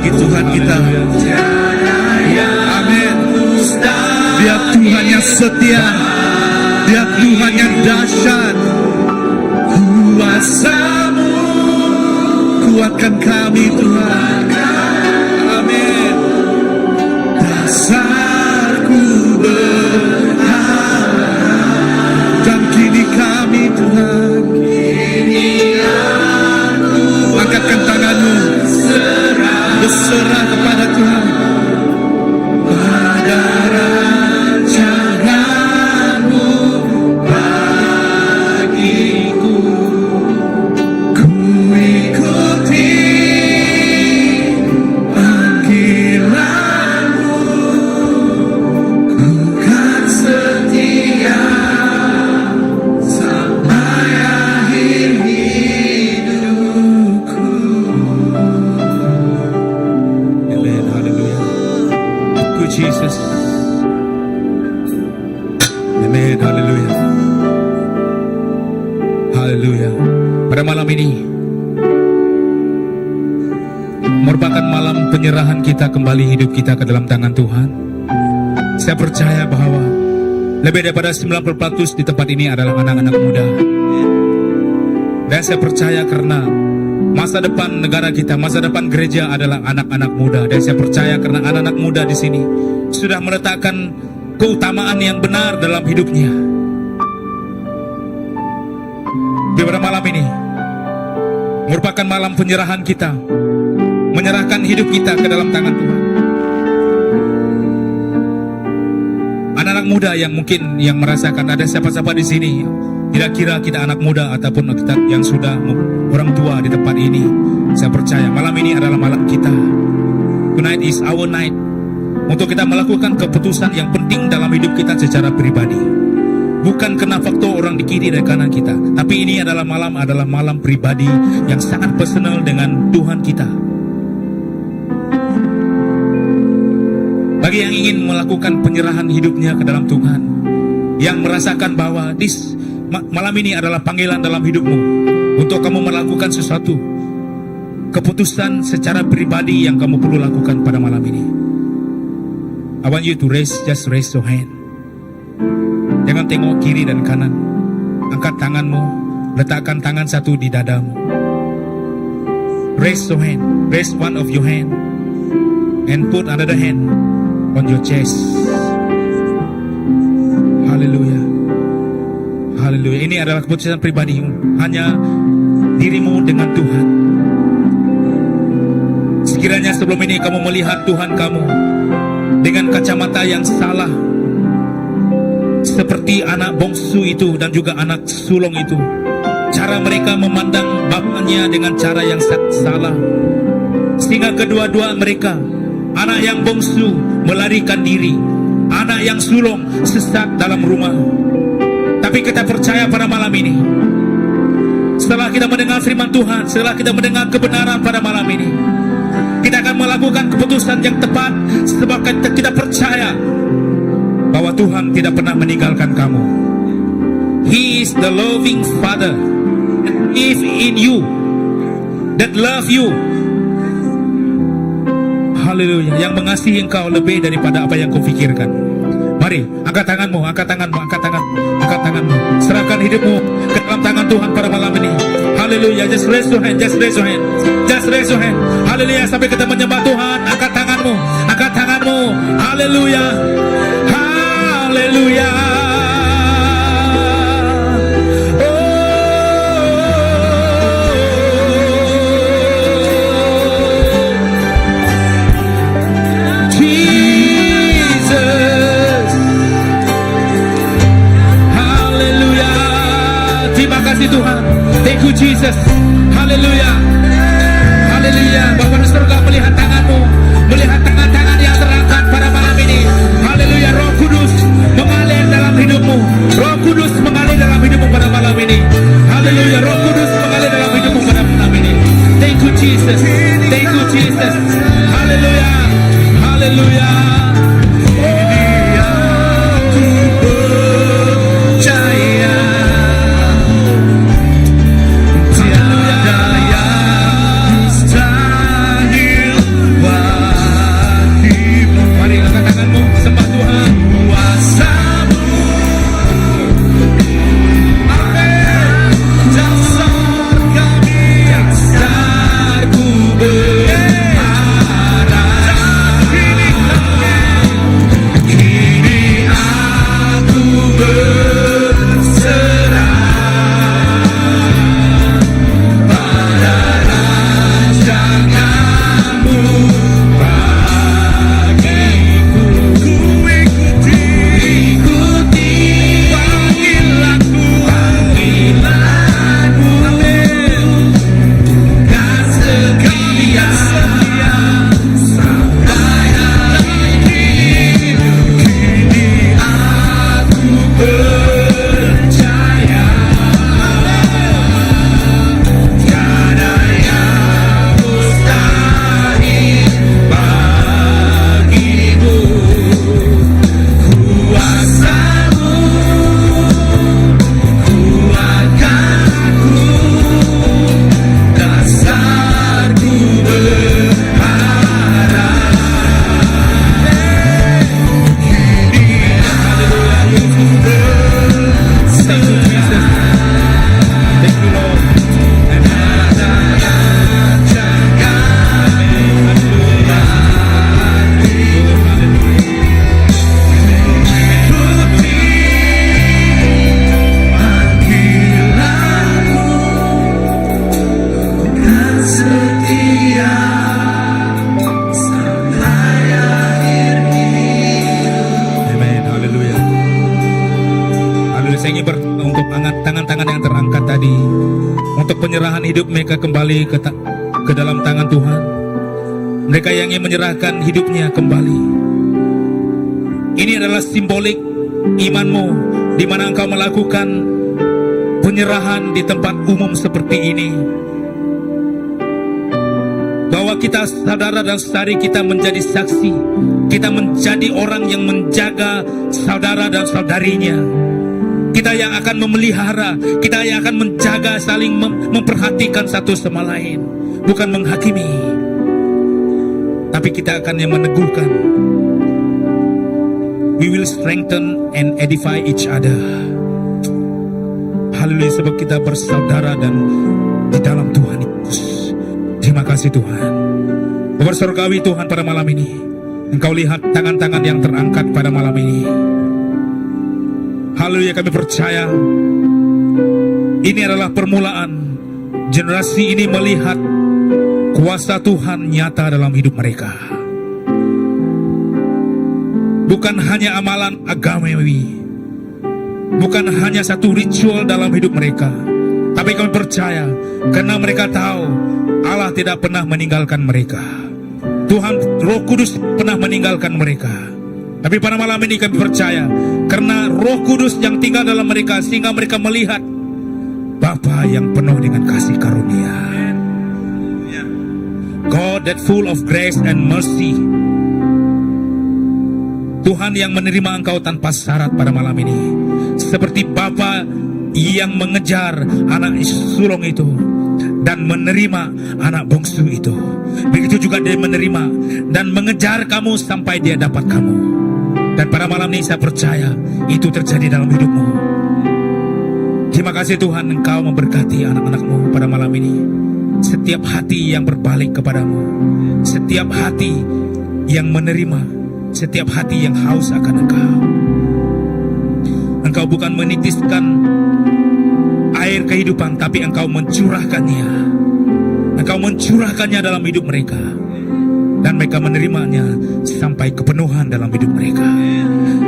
bagi Tuhan kita. Amin. Dia Tuhan yang setia. Dia Tuhan yang dahsyat. Kuasamu kuatkan kami Tuhan. Amin. Dasarku berharap dan kini kami Tuhan. Angkatkan tanganmu berserah kepada Tuhan. Pada rancanganmu bagiku, ku ikuti panggilanmu, ku kan setia sampai akhir hidupku. Amen. Hallelujah. Thank you, Jesus. Amen. Hallelujah. Hallelujah. Pada malam ini merupakan malam penyerahan kita kembali hidup kita ke dalam tangan Tuhan. Saya percaya bahwa lebih daripada 90% di tempat ini adalah anak-anak muda. Dan saya percaya karena masa depan negara kita, masa depan gereja adalah anak-anak muda. Dan saya percaya karena anak-anak muda di sini sudah meletakkan keutamaan yang benar dalam hidupnya. Di pada malam ini merupakan malam penyerahan kita, menyerahkan hidup kita ke dalam tangan Tuhan. Anak-anak muda yang mungkin yang merasakan ada siapa-siapa di sini, tidak kira kita anak muda ataupun kita yang sudah orang tua di tempat ini. Saya percaya malam ini adalah malam kita. Tonight is our night untuk kita melakukan keputusan yang penting dalam hidup kita secara pribadi. Bukan kena faktor orang di kiri dan kanan kita, tapi ini adalah malam pribadi yang sangat personal dengan Tuhan kita. Bagi yang ingin melakukan penyerahan hidupnya ke dalam Tuhan, yang merasakan bahwa this malam ini adalah panggilan dalam hidupmu untuk kamu melakukan sesuatu keputusan secara pribadi yang kamu perlu lakukan pada malam ini. I want you to raise, just raise your hand. Jangan tengok kiri dan kanan. Angkat tanganmu, letakkan tangan satu di dadamu. Raise your hand, raise one of your hand, and put another hand on your chest. Haleluya. Haleluya. Ini adalah keputusan pribadimu. Hanya dirimu dengan Tuhan. Sekiranya sebelum ini kamu melihat Tuhan kamu dengan kacamata yang salah, seperti anak bongsu itu dan juga anak sulung itu, cara mereka memandang bapaknya dengan cara yang salah, sehingga kedua-dua mereka, anak yang bongsu melarikan diri, anak yang sulung sesat dalam rumah. Tapi kita percaya pada malam ini, setelah kita mendengar firman Tuhan, setelah kita mendengar kebenaran pada malam ini, kita akan melakukan keputusan yang tepat, sebab kita percaya bahwa Tuhan tidak pernah meninggalkan kamu. He is the loving Father is in you that love you. Haleluya, yang mengasihi engkau lebih daripada apa yang kau pikirkan. Mari, angkat tanganmu, angkat tanganmu, angkat tangan, angkat tanganmu. Serahkan hidupmu ke dalam tangan Tuhan pada malam ini. Haleluya, just raise your hand, just raise your hand. Just raise your hand. Haleluya, sampai kita menyembah Tuhan, angkat tanganmu, angkat tanganmu. Haleluya. Haleluya. Oh. Jesus. Haleluya. Terima kasih Tuhan. Thank you Jesus. Haleluya. Haleluya. Bapa di surga melihat tanganmu, melihat tangan-tangan yang terangkat pada malam ini. Haleluya. Roh Kudus mengalir dalam hidupmu. Roh Kudus mengalir dalam hidupmu pada malam ini. Haleluya. Roh Kudus mengalir dalam hidupmu pada malam ini. Thank you Jesus. Thank you Jesus. Haleluya. Haleluya. Aku percaya tiada yang mustahil. untuk penyerahan hidup mereka kembali ke, ke dalam tangan Tuhan. Mereka yang ingin menyerahkan hidupnya kembali. Ini adalah simbolik imanmu di mana engkau melakukan penyerahan di tempat umum seperti ini. Bahwa kita saudara dan saudari kita menjadi saksi. Kita menjadi orang yang menjaga saudara dan saudarinya. Kita yang akan memelihara, kita yang akan menjaga saling mem memperhatikan satu sama lain, bukan menghakimi. Tapi kita akan yang meneguhkan. We will strengthen and edify each other. Haleluya sebab kita bersaudara dan di dalam Tuhan Yesus. Terima kasih Tuhan. Bapa surgawi Tuhan pada malam ini. Engkau lihat tangan-tangan yang terangkat pada malam ini. Haleluya kami percaya ini adalah permulaan generasi ini melihat kuasa Tuhan nyata dalam hidup mereka. Bukan hanya amalan agamawi, bukan hanya satu ritual dalam hidup mereka, tapi kami percaya karena mereka tahu Allah tidak pernah meninggalkan mereka. Tuhan Roh Kudus pernah meninggalkan mereka. Tapi pada malam ini kami percaya karena Roh Kudus yang tinggal dalam mereka sehingga mereka melihat Bapa yang penuh dengan kasih karunia. God that full of grace and mercy. Tuhan yang menerima engkau tanpa syarat pada malam ini. Seperti Bapa yang mengejar anak sulung itu dan menerima anak bungsu itu. Begitu juga dia menerima dan mengejar kamu sampai dia dapat kamu. Dan pada malam ini saya percaya itu terjadi dalam hidupmu. Terima kasih Tuhan Engkau memberkati anak-anakmu pada malam ini. Setiap hati yang berbalik kepadamu. Setiap hati yang menerima. Setiap hati yang haus akan Engkau. Engkau bukan menitiskan air kehidupan, tapi Engkau mencurahkannya. Engkau mencurahkannya dalam hidup mereka. Dan mereka menerimanya sampai kepenuhan dalam hidup mereka.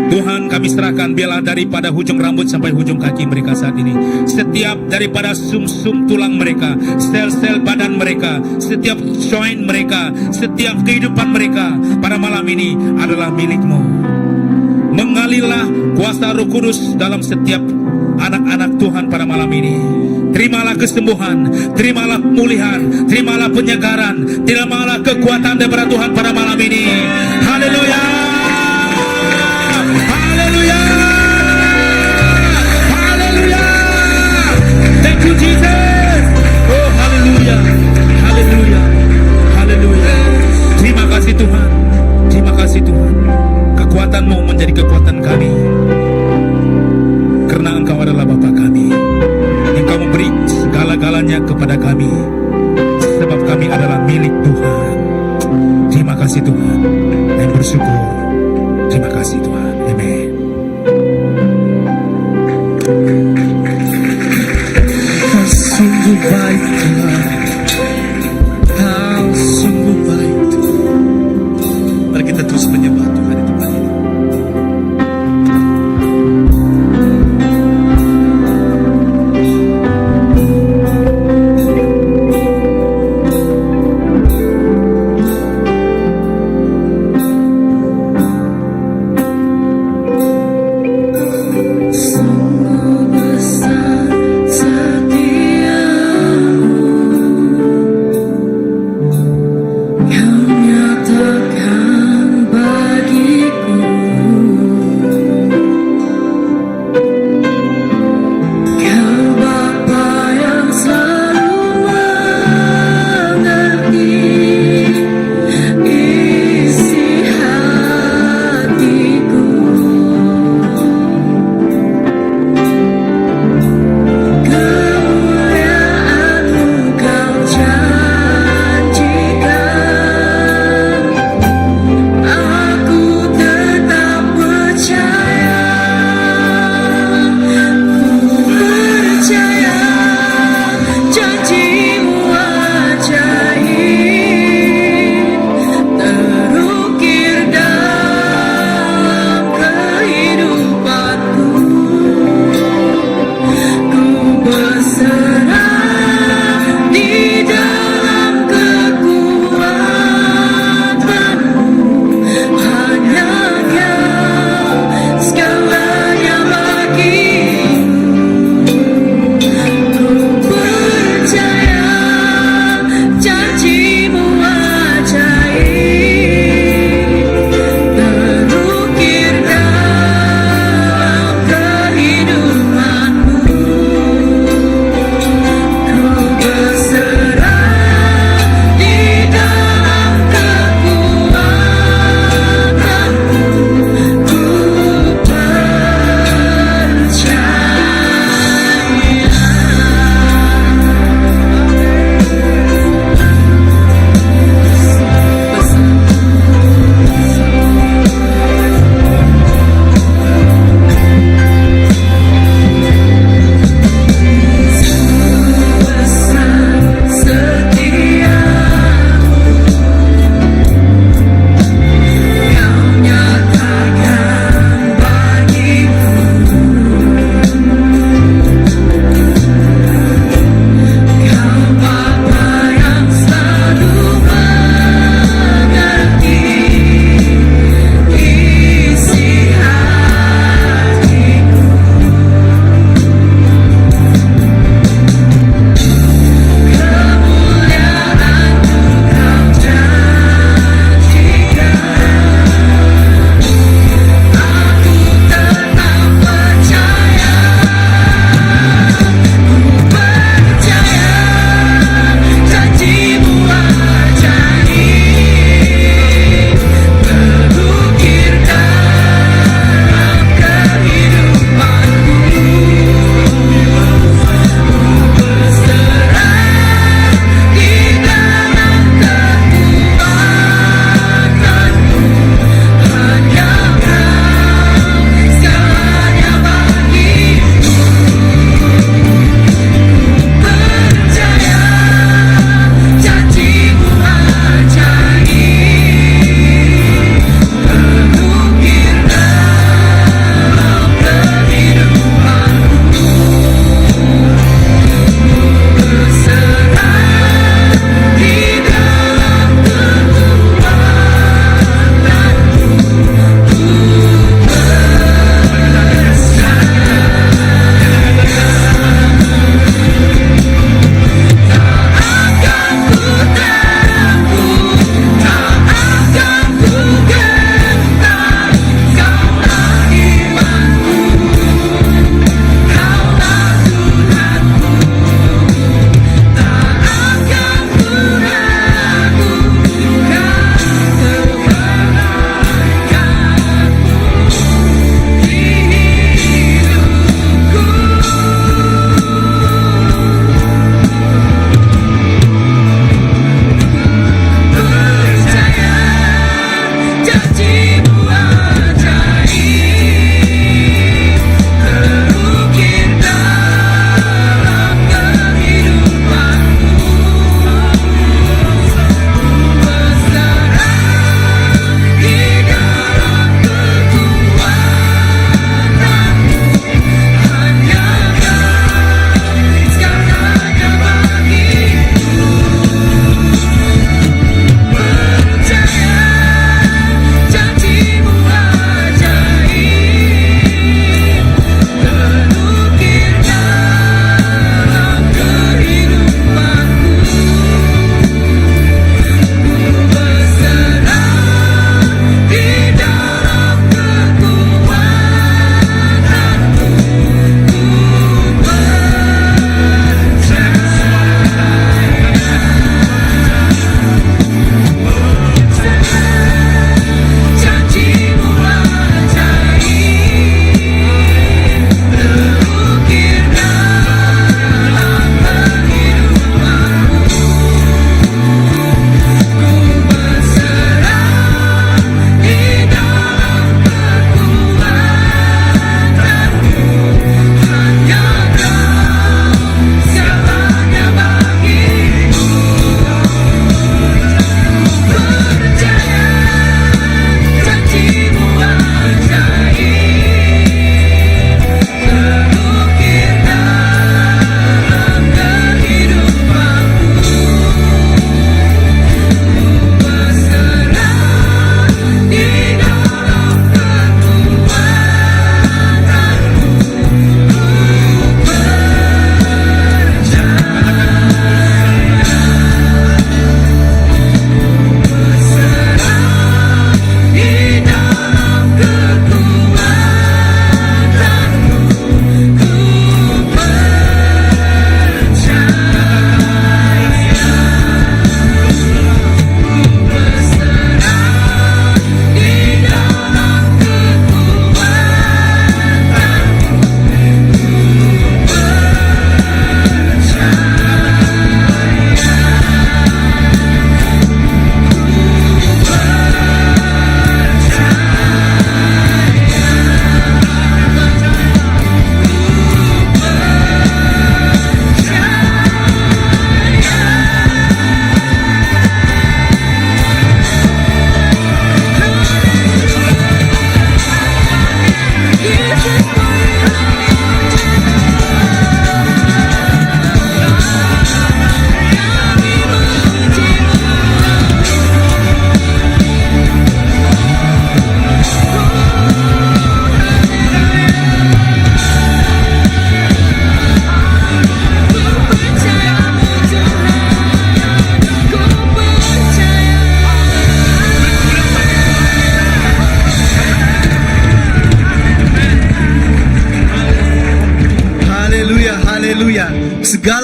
Tuhan kami serahkan biarlah daripada hujung rambut sampai hujung kaki mereka saat ini. Setiap daripada sumsum tulang mereka, sel-sel badan mereka, setiap joint mereka, setiap kehidupan mereka pada malam ini adalah milikmu. Mengalirlah kuasa Roh Kudus dalam setiap anak-anak Tuhan pada malam ini. Terimalah kesembuhan, terimalah pemulihan, terimalah penyegaran, terimalah kekuatan daripada Tuhan pada malam ini. Haleluya. Haleluya. Haleluya. Thank you Jesus. Oh haleluya. Haleluya. Haleluya. Terima kasih Tuhan. Terima kasih Tuhan. Kekuatanmu menjadi kekuatan kami. Karena Engkau adalah Bapa kami. Engkau memberi segala-galanya kepada kami. Sebab kami adalah milik Tuhan. Terima kasih Tuhan. Dan bersyukur. Terima kasih Tuhan. Amin. Kau sungguh baik Tuhan. Kau sungguh baik Tuhan. Mari kita terus menyembah Tuhan di tempat ini.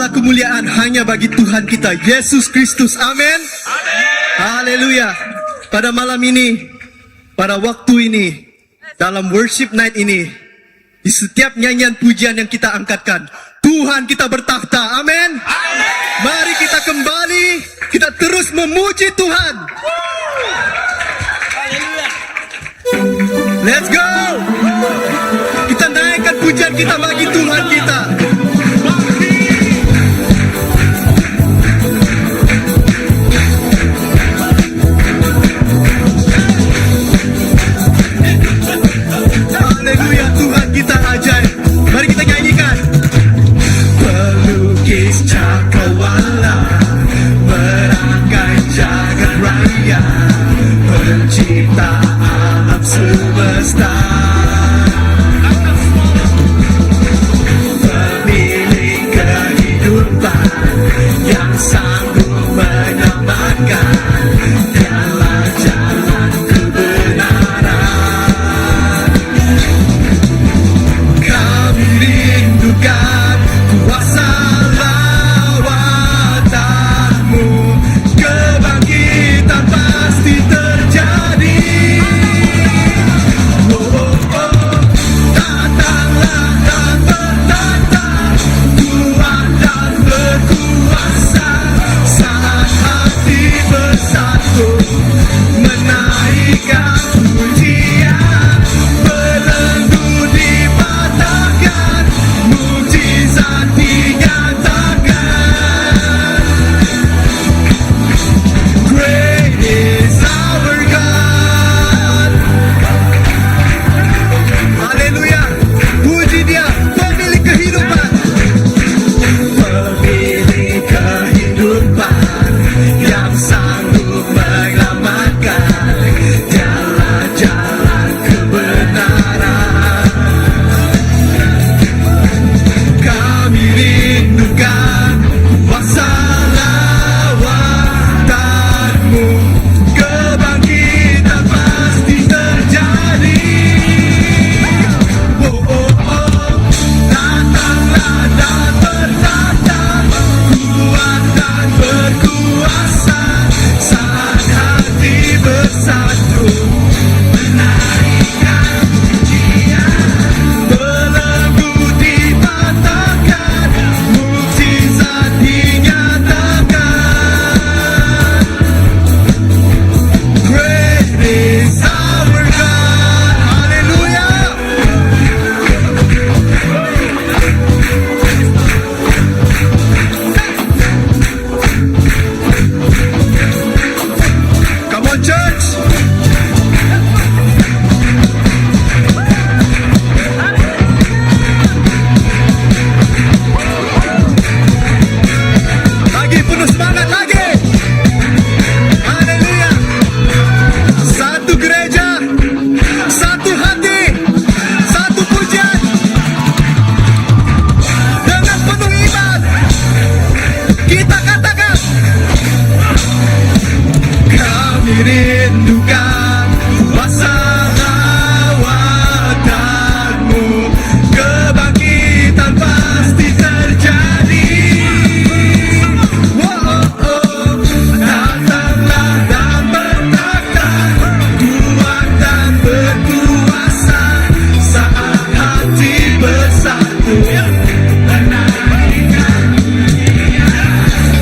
Segala kemuliaan hanya bagi Tuhan kita Yesus Kristus. Amin. Haleluya. Pada malam ini, pada waktu ini, dalam worship night ini, di setiap nyanyian pujian yang kita angkatkan, Tuhan kita bertakhta. Amin. Mari kita kembali, kita terus memuji Tuhan. Let's go. Kita naikkan pujian kita bagi Tuhan kita. Haleluya Tuhan kita ajaib. Mari kita nyanyikan. Pelukis cakrawala merangkai jagat raya, pencipta alam semesta, pemilik kehidupan yang sanggup menyelamatkan dalam jalan kebenaran. Kami rindukan kuasa lawatanmu, kebangkitan pasti terjadi. Oh, oh, oh. Datanglah dan bertata, Tuhan dan berkuasa. Saat hati bersatu menaikkan pujian, belenggu dipatahkan, mukjizat dinyatakan. Great is our God. Haleluya. Puji dia, pemilik kehidupan. Pemilik kehidupan yang sanggup menyelamatkan jalan-jalan kebenaran. Kami rindukan kuasa lawatanmu, kebangkitan pasti terjadi. Oh, oh, oh. Datanglah dan bertata, kuat dan berkuasa. Saat hati bersatu menaikkan pujian, belenggu dipatahkan, mukjizat dinyatakan. Great is our God. Haleluya. Come on, church. Lagi penuh semangat lagi. Haleluya. Satu gereja, satu hati, satu pujian. Dengan penuh iman, kita katakan, kami rindukan kuasa lawatanmu, kebangkitan pasti terjadi. Oh, oh, datanglah dan bertakhta, kuat dan berkuasa. Saat hati bersatu menaikkan pujian.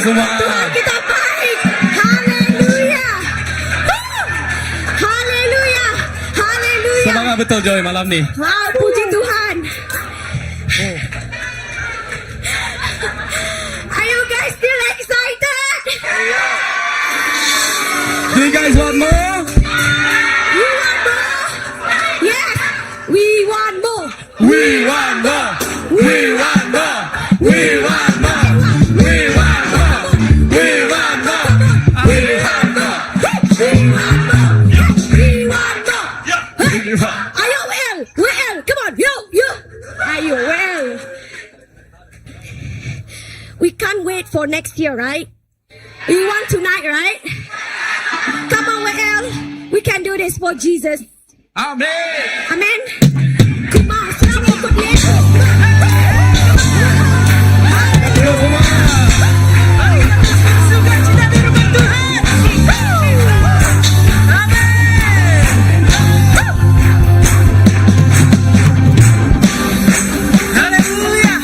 semua. Tuhan kita baik. Haleluya. Woo! Haleluya. Haleluya. Semangat betul Joy malam ni. Wow, puji Tuhan. Are you guys still excited? Do you guys want more? You want more? Yes, we want more. We want more. We want more. We want more. We want more. We want more. We want more. We want more. We want more. Ayo, WL, WL, come on, yo, yo. Ayo, WL. We can't wait for next year, right? We want tonight, right? Come on, WL. We can do this for Jesus. Amen. Amen. Come on, selamat ikut Yesus. Ayo semua. Sukacita di rumah Tuhan. Amin. Haleluya.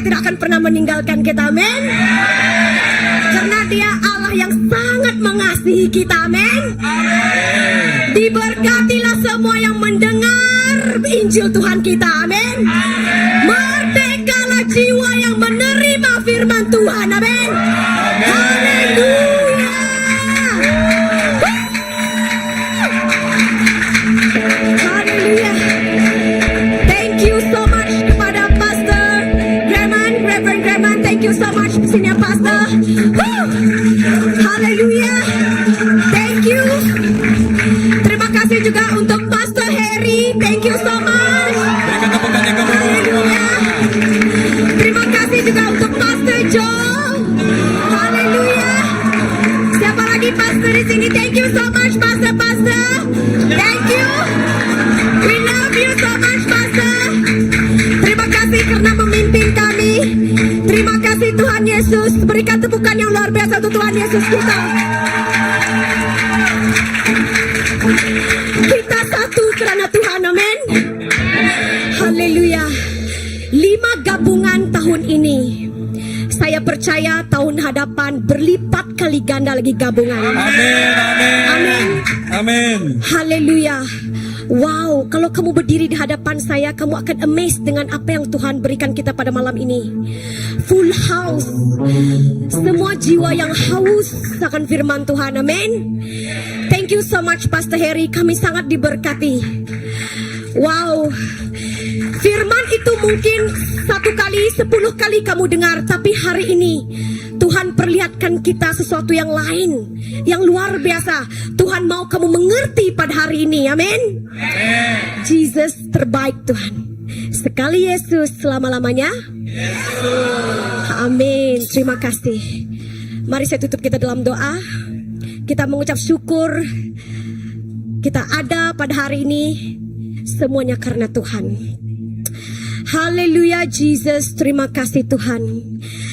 Dia tidak akan pernah meninggalkan kita. Amin. Karena Dia Allah yang sangat mengasihi kita. Amin. Diberkatilah semua yang mendengar Injil Tuhan kita. Amin. Merdekalah jiwa yang menerima firman Tuhan. Amin. Haleluya. Haleluya. Thank you so much kepada Pastor Graham, Reverend Graham. Thank you so much, Senior Pastor. Woo! Haleluya. Thank you. Terima kasih juga untuk Pastor Harry. Thank you so much. Berikan tepukan yang gemuruh. Haleluya. Terima kasih juga untuk Pastor Joe. Haleluya. Siapa lagi pastor di sini? Thank you so much, Pastor, Pastor. Thank you. We love you so much, Pastor. Terima kasih karena memimpin kami. Terima kasih Tuhan Yesus. Berikan tepukan yang luar biasa untuk Tuhan Yesus kita. Kita satu kerana Tuhan, amin. Haleluya. Lima gabungan tahun ini. Saya percaya tahun hadapan berlipat kali ganda lagi gabungan. Amin, amin. Amin. Amin. Haleluya. Wow, kalau kamu berdiri di hadapan saya, kamu akan amazed dengan apa yang Tuhan berikan kita pada malam ini. Full house. Semua jiwa yang haus akan firman Tuhan. Amin. Thank you so much Pastor Harry. Kami sangat diberkati. Wow. Firman itu mungkin satu kali, sepuluh kali kamu dengar. Tapi hari ini Tuhan perlihatkan kita sesuatu yang lain. Yang luar biasa. Tuhan mau kamu mengerti pada hari ini. Amin. Jesus terbaik Tuhan. Sekali Yesus selama-lamanya. Amin. Terima kasih. Mari saya tutup kita dalam doa. Kita mengucap syukur. Kita ada pada hari ini. Semuanya karena Tuhan. Haleluya Jesus, terima kasih Tuhan.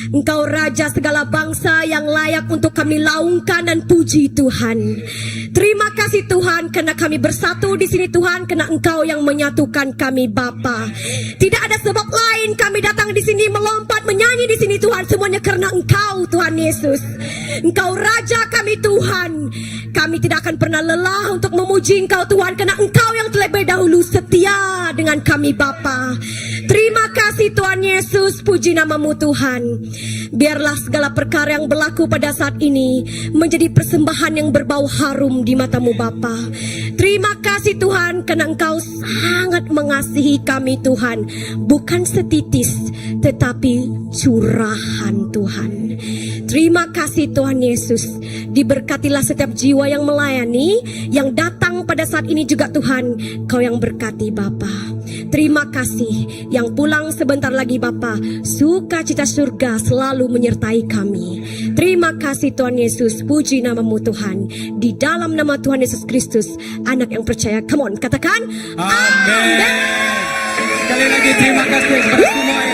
Engkau Raja segala bangsa yang layak untuk kami laungkan dan puji Tuhan. Terima kasih Tuhan kerana kami bersatu di sini Tuhan kerana Engkau yang menyatukan kami Bapa. Tidak ada sebab lain kami datang di sini melompat menyanyi di sini Tuhan semuanya kerana Engkau Tuhan Yesus. Engkau Raja kami Tuhan. Kami tidak akan pernah lelah untuk memuji Engkau Tuhan kerana Engkau yang terlebih dahulu setia dengan kami Bapa. Terima kasih Tuhan Yesus, puji namamu Tuhan. Biarlah segala perkara yang berlaku pada saat ini menjadi persembahan yang berbau harum di matamu Bapa. Terima kasih Tuhan kerana Engkau sangat mengasihi kami Tuhan. Bukan setitis tetapi curahan Tuhan. Terima kasih Tuhan Yesus. Diberkatilah setiap jiwa yang melayani, yang datang pada saat ini juga Tuhan. Kau yang berkati Bapa. Terima kasih yang pulang sebentar lagi Bapa. Sukacita surga selalu menyertai kami. Terima kasih Tuhan Yesus. Puji namamu Tuhan. Di dalam nama Tuhan Yesus Kristus, anak yang percaya. Come on, katakan. Amin. Sekali lagi terima kasih kepada semua.